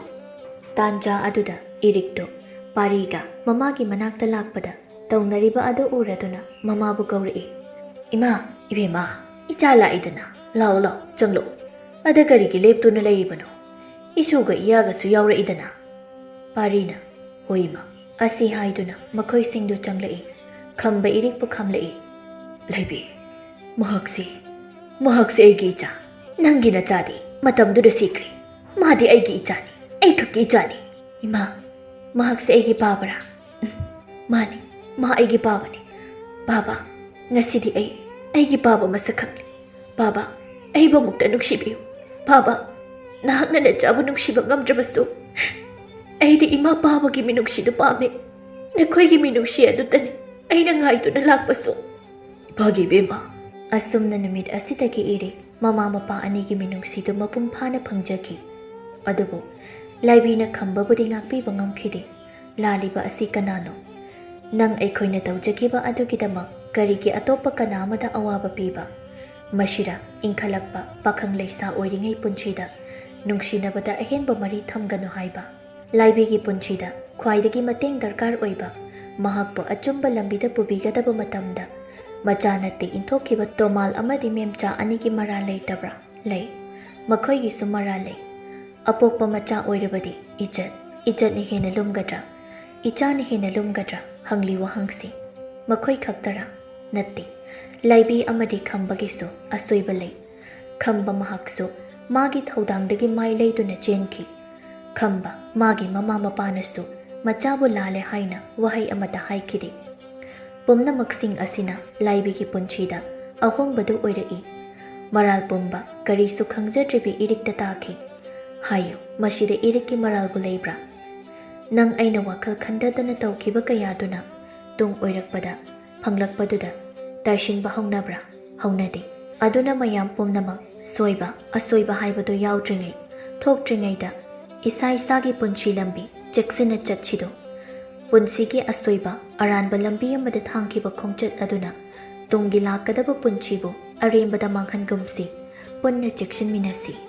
ꯇꯥꯟꯖꯥ ꯑꯗꯨꯗ ꯏꯔꯤꯛꯇꯣ ꯄꯥꯔꯤꯒ ꯃꯃꯥꯒꯤ ꯃꯅꯥꯛꯇ ꯂꯥꯛꯄꯗ ꯇꯧꯅꯔꯤꯕ ꯑꯗꯨ ꯎꯔꯗꯨꯅ ꯃꯃꯥꯕꯨ ꯀꯧꯔꯛꯏ꯫ "ꯏꯃꯥ, ꯏꯕꯦꯝꯃ, ꯏꯆꯥ ꯂꯥꯛꯏꯗꯅ, ꯂꯥꯛꯑꯣ, ꯂꯥꯛꯑꯣ, ꯆꯪꯂꯛꯑꯣ꯫ ꯑꯗ ꯀꯔꯤꯒꯤ ꯂꯦꯞꯇꯨꯅ ꯂꯩꯔꯤꯕꯅꯣ? ꯏꯁꯨꯒ ꯏꯌꯥꯒꯁꯨ ꯌꯥꯎꯔꯛꯏꯗꯅ"꯫ ꯄꯥꯔꯤꯅ, "ꯍꯣꯏ, ꯏꯃꯥ"꯫ ꯑꯁꯤ ꯍꯥꯏꯗꯨꯅ ꯃꯈꯣꯏꯁꯤꯡꯗꯨ ꯆꯪꯂꯛꯏ꯫ ꯈꯝꯕ ꯏꯔꯤꯛꯄꯨ ꯈꯝꯂꯛꯏ꯫ "ꯂꯩꯕꯤ, ꯃꯍꯥꯛꯁꯤ, ꯃꯍꯥꯛꯁꯤ ꯑꯩꯒꯤ ꯏꯆꯥ, ꯅꯪꯒꯤ ꯅꯆꯥꯗꯤ ꯃꯇꯝꯗꯨꯗ ꯁꯤꯈ꯭ꯔꯦ꯫ ꯃꯥꯗꯤ ꯑꯩꯒꯤ ꯏꯆꯥꯅꯤ, ꯑꯩꯈꯛꯀꯤ ꯏꯆꯥꯅꯤ"꯫ "ꯏꯃꯥ, ꯃꯍꯥꯛꯁꯤ ꯑꯩꯒꯤ ꯄꯥꯕꯔꯥ?" "ꯎꯝ, ꯃꯥꯅꯤ, ꯃꯥ ꯑꯩꯒꯤ ꯄꯥꯕꯅꯤ꯫ ꯄꯥꯕ, ꯉꯁꯤꯗꯤ ꯑꯩ ꯑꯩꯒꯤ ꯄꯥꯕ ꯃꯁꯛ ꯈꯪꯂꯦ꯫ ꯄꯥꯕ, ꯑꯩꯕꯨ ꯑꯃꯨꯛꯇ ꯅꯨꯡꯁꯤꯕꯤꯌꯨ꯫ ꯄꯥꯕ, ꯅꯍꯥꯛꯅ ꯅꯆꯥꯕꯨ ꯅꯨꯡꯁꯤꯕ ꯉꯝꯗ꯭ꯔꯕꯁꯨ, ꯑꯩꯗꯤ ꯏꯃꯥ ꯄꯥꯕꯒꯤ ꯃꯤꯅꯨꯡꯁꯤꯗꯨ ꯄꯥꯝꯃꯦ꯫ ꯅꯈꯣꯏꯒꯤ ꯃꯤꯅꯨꯡꯁꯤ ꯑꯗꯨꯇꯅꯤ ꯑꯩꯅ ꯉꯥꯏꯗꯨꯅ ꯂꯥꯛꯄꯁꯨ"꯫ "ꯏꯄꯥꯒꯤ ꯏꯕꯦꯝꯃ"꯫ ꯑꯁꯨꯝꯅ ꯅꯨꯃꯤꯠ ꯑꯁꯤꯗꯒꯤ ꯏꯔꯤꯛ ꯃꯃꯥ ꯃꯄꯥ ꯑꯅꯤꯒꯤ ꯃꯤꯅꯨꯡꯁꯤꯗꯨ ꯃꯄꯨꯡ ꯐꯥꯅ ꯐꯪꯖꯈꯤ꯫ ꯑꯗꯨꯕꯨ ꯂꯥꯏꯕꯤꯅ ꯈꯝꯕꯕꯨꯗꯤ ꯉꯥꯛꯄꯤꯕ ꯉꯝꯈꯤꯗꯦ꯫ "ꯂꯥꯜꯂꯤꯕ ꯑꯁꯤ ꯀꯅꯥꯅꯣ? ꯅꯪ ꯑꯩꯈꯣꯏꯅ ꯇꯧꯖꯈꯤꯕ ꯑꯗꯨꯒꯤꯗꯃꯛ ꯀꯔꯤꯒꯤ ꯑꯇꯣꯞꯄ ꯀꯅꯥ ꯑꯃꯗ ꯑꯋꯥꯕ ꯄꯤꯕ? ꯃꯁꯤꯔ ꯏꯟꯈꯠꯂꯛꯄ ꯄꯥꯈꯪ ꯂꯩꯁꯥ ꯑꯣꯏꯔꯤꯉꯩ ꯄꯨꯟꯁꯤꯗ ꯅꯨꯡꯁꯤꯅꯕꯗ ꯑꯍꯦꯟꯕ ꯃꯔꯤ ꯊꯝꯒꯅꯨ ꯍꯥꯏꯕ? ꯂꯥꯏꯕꯤꯒꯤ ꯄꯨꯟꯁꯤꯗ ꯈ꯭ꯋꯥꯏꯗꯒꯤ ꯃꯇꯦꯡ ꯗꯔꯀꯥꯔ ꯑꯣꯏꯕ, ꯃꯍꯥꯛꯄꯨ ꯑꯆꯨꯝꯕ ꯂꯝꯕꯤꯗ ꯄꯨꯕꯤꯒꯗꯕ ꯃꯇꯝꯗ ꯃꯆꯥ ꯅꯠꯇꯦ ꯏꯟꯊꯣꯛꯈꯤꯕ ꯇꯣꯃꯥꯜ ꯑꯃꯗꯤ ꯃꯦꯝꯆꯥ ꯑꯅꯤꯒꯤ ꯃꯔꯥꯜ ꯂꯩꯇꯕ꯭ꯔꯥ? ꯂꯩ꯫ ꯃꯈꯣꯏꯒꯤꯁꯨ ꯃꯔꯥꯜ ꯂꯩ꯫ ꯑꯄꯣꯛꯄ ꯃꯆꯥ ꯑꯣꯏꯔꯕꯗꯤ ꯏꯖꯠ, ꯏꯖꯠꯅ ꯍꯦꯟꯅ ꯂꯨꯝꯒꯗ꯭ꯔꯥ? ꯏꯆꯥꯅ ꯍꯦꯟꯅ ꯂꯨꯝꯒꯗ꯭ꯔꯥ? ꯍꯪꯂꯤ ꯋꯥꯍꯪꯁꯤ꯫ ꯃꯈꯣꯏ ꯈꯛꯇꯔꯥ? ꯅꯠꯇꯦ꯫ ꯂꯥꯏꯕꯤ ꯑꯃꯗꯤ ꯈꯝꯕꯒꯤꯁꯨ ꯑꯁꯣꯏꯕ ꯂꯩ꯫ ꯈꯝꯕ ꯃꯍꯥꯛꯁꯨ ꯃꯥꯒꯤ ꯊꯧꯗꯥꯡꯗꯒꯤ ꯃꯥꯏ ꯂꯩꯗꯨꯅ ꯆꯦꯟꯈꯤ꯫ ꯈꯝꯕ ꯃꯥꯒꯤ ꯃꯃꯥ ꯃꯄꯥꯅꯁꯨ ꯃꯆꯥꯕꯨ ꯂꯥꯜꯂꯦ ꯍꯥꯏꯅ ꯋꯥꯍꯩ ꯑꯃꯠꯇ ꯍꯥꯏꯈꯤꯗꯦ꯫ ꯄꯨꯝꯅꯃꯛꯁꯤꯡ ꯑꯁꯤꯅ ꯂꯥꯏꯕꯤꯒꯤ ꯄꯨꯟꯁꯤꯗ ꯑꯍꯣꯡꯕꯗꯨ ꯑꯣꯏꯔꯛꯏ꯫ ꯃꯔꯥꯜ ꯄꯨꯝꯕ ꯀꯔꯤꯁꯨ ꯈꯪꯖꯗ꯭ꯔꯤꯕꯤ ꯏꯔꯤꯛꯇ ꯇꯥꯈꯤ꯫ ꯍꯥꯏꯌꯨ, ꯃꯁꯤꯗ ꯏꯔꯤꯛꯀꯤ ꯃꯔꯥꯜꯕꯨ ꯂꯩꯕ꯭ꯔꯥ? ꯅꯪ ꯑꯩꯅ ꯋꯥꯈꯜ ꯈꯟꯗꯗꯅ ꯇꯧꯈꯤꯕ ꯀꯌꯥꯗꯨꯅ ꯇꯨꯡ ꯑꯣꯏꯔꯛꯄꯗ ꯐꯪꯂꯛꯄꯗꯨꯗ ꯇꯥꯏꯁꯤꯟꯕ ꯍꯧꯅꯕ꯭ꯔꯥ? ꯍꯧꯅꯗꯦ꯫ ꯑꯗꯨꯅ ꯃꯌꯥꯝ ꯄꯨꯝꯅꯃꯛ ꯁꯣꯏꯕ, ꯑꯁꯣꯏꯕ ꯍꯥꯏꯕꯗꯨ ꯌꯥꯎꯗ꯭ꯔꯤꯉꯩ, ꯊꯣꯛꯇ꯭ꯔꯤꯉꯩꯗ ꯏꯁꯥ ꯏꯁꯥꯒꯤ ꯄꯨꯟꯁꯤ ꯂꯝꯕꯤ ꯆꯦꯛꯁꯤꯟꯅ ꯆꯠꯁꯤꯗꯣ꯫ ꯄꯨꯟꯁꯤꯒꯤ ꯑꯁꯣꯏꯕ, ꯑꯔꯥꯟꯕ ꯂꯝꯕꯤ ꯑꯃꯗ ꯊꯥꯡꯈꯤꯕ ꯈꯣꯡꯆꯠ ꯑꯗꯨꯅ ꯇꯨꯡꯒꯤ ꯂꯥꯛꯀꯗꯕ ꯄꯨꯟꯁꯤꯕꯨ ꯑꯔꯦꯝꯕꯗ ꯃꯥꯡꯍꯟꯒꯨꯝꯁꯤ, ꯄꯨꯟꯅ ꯆꯦꯛꯁꯤꯟꯃꯤꯟꯅꯁꯤ꯫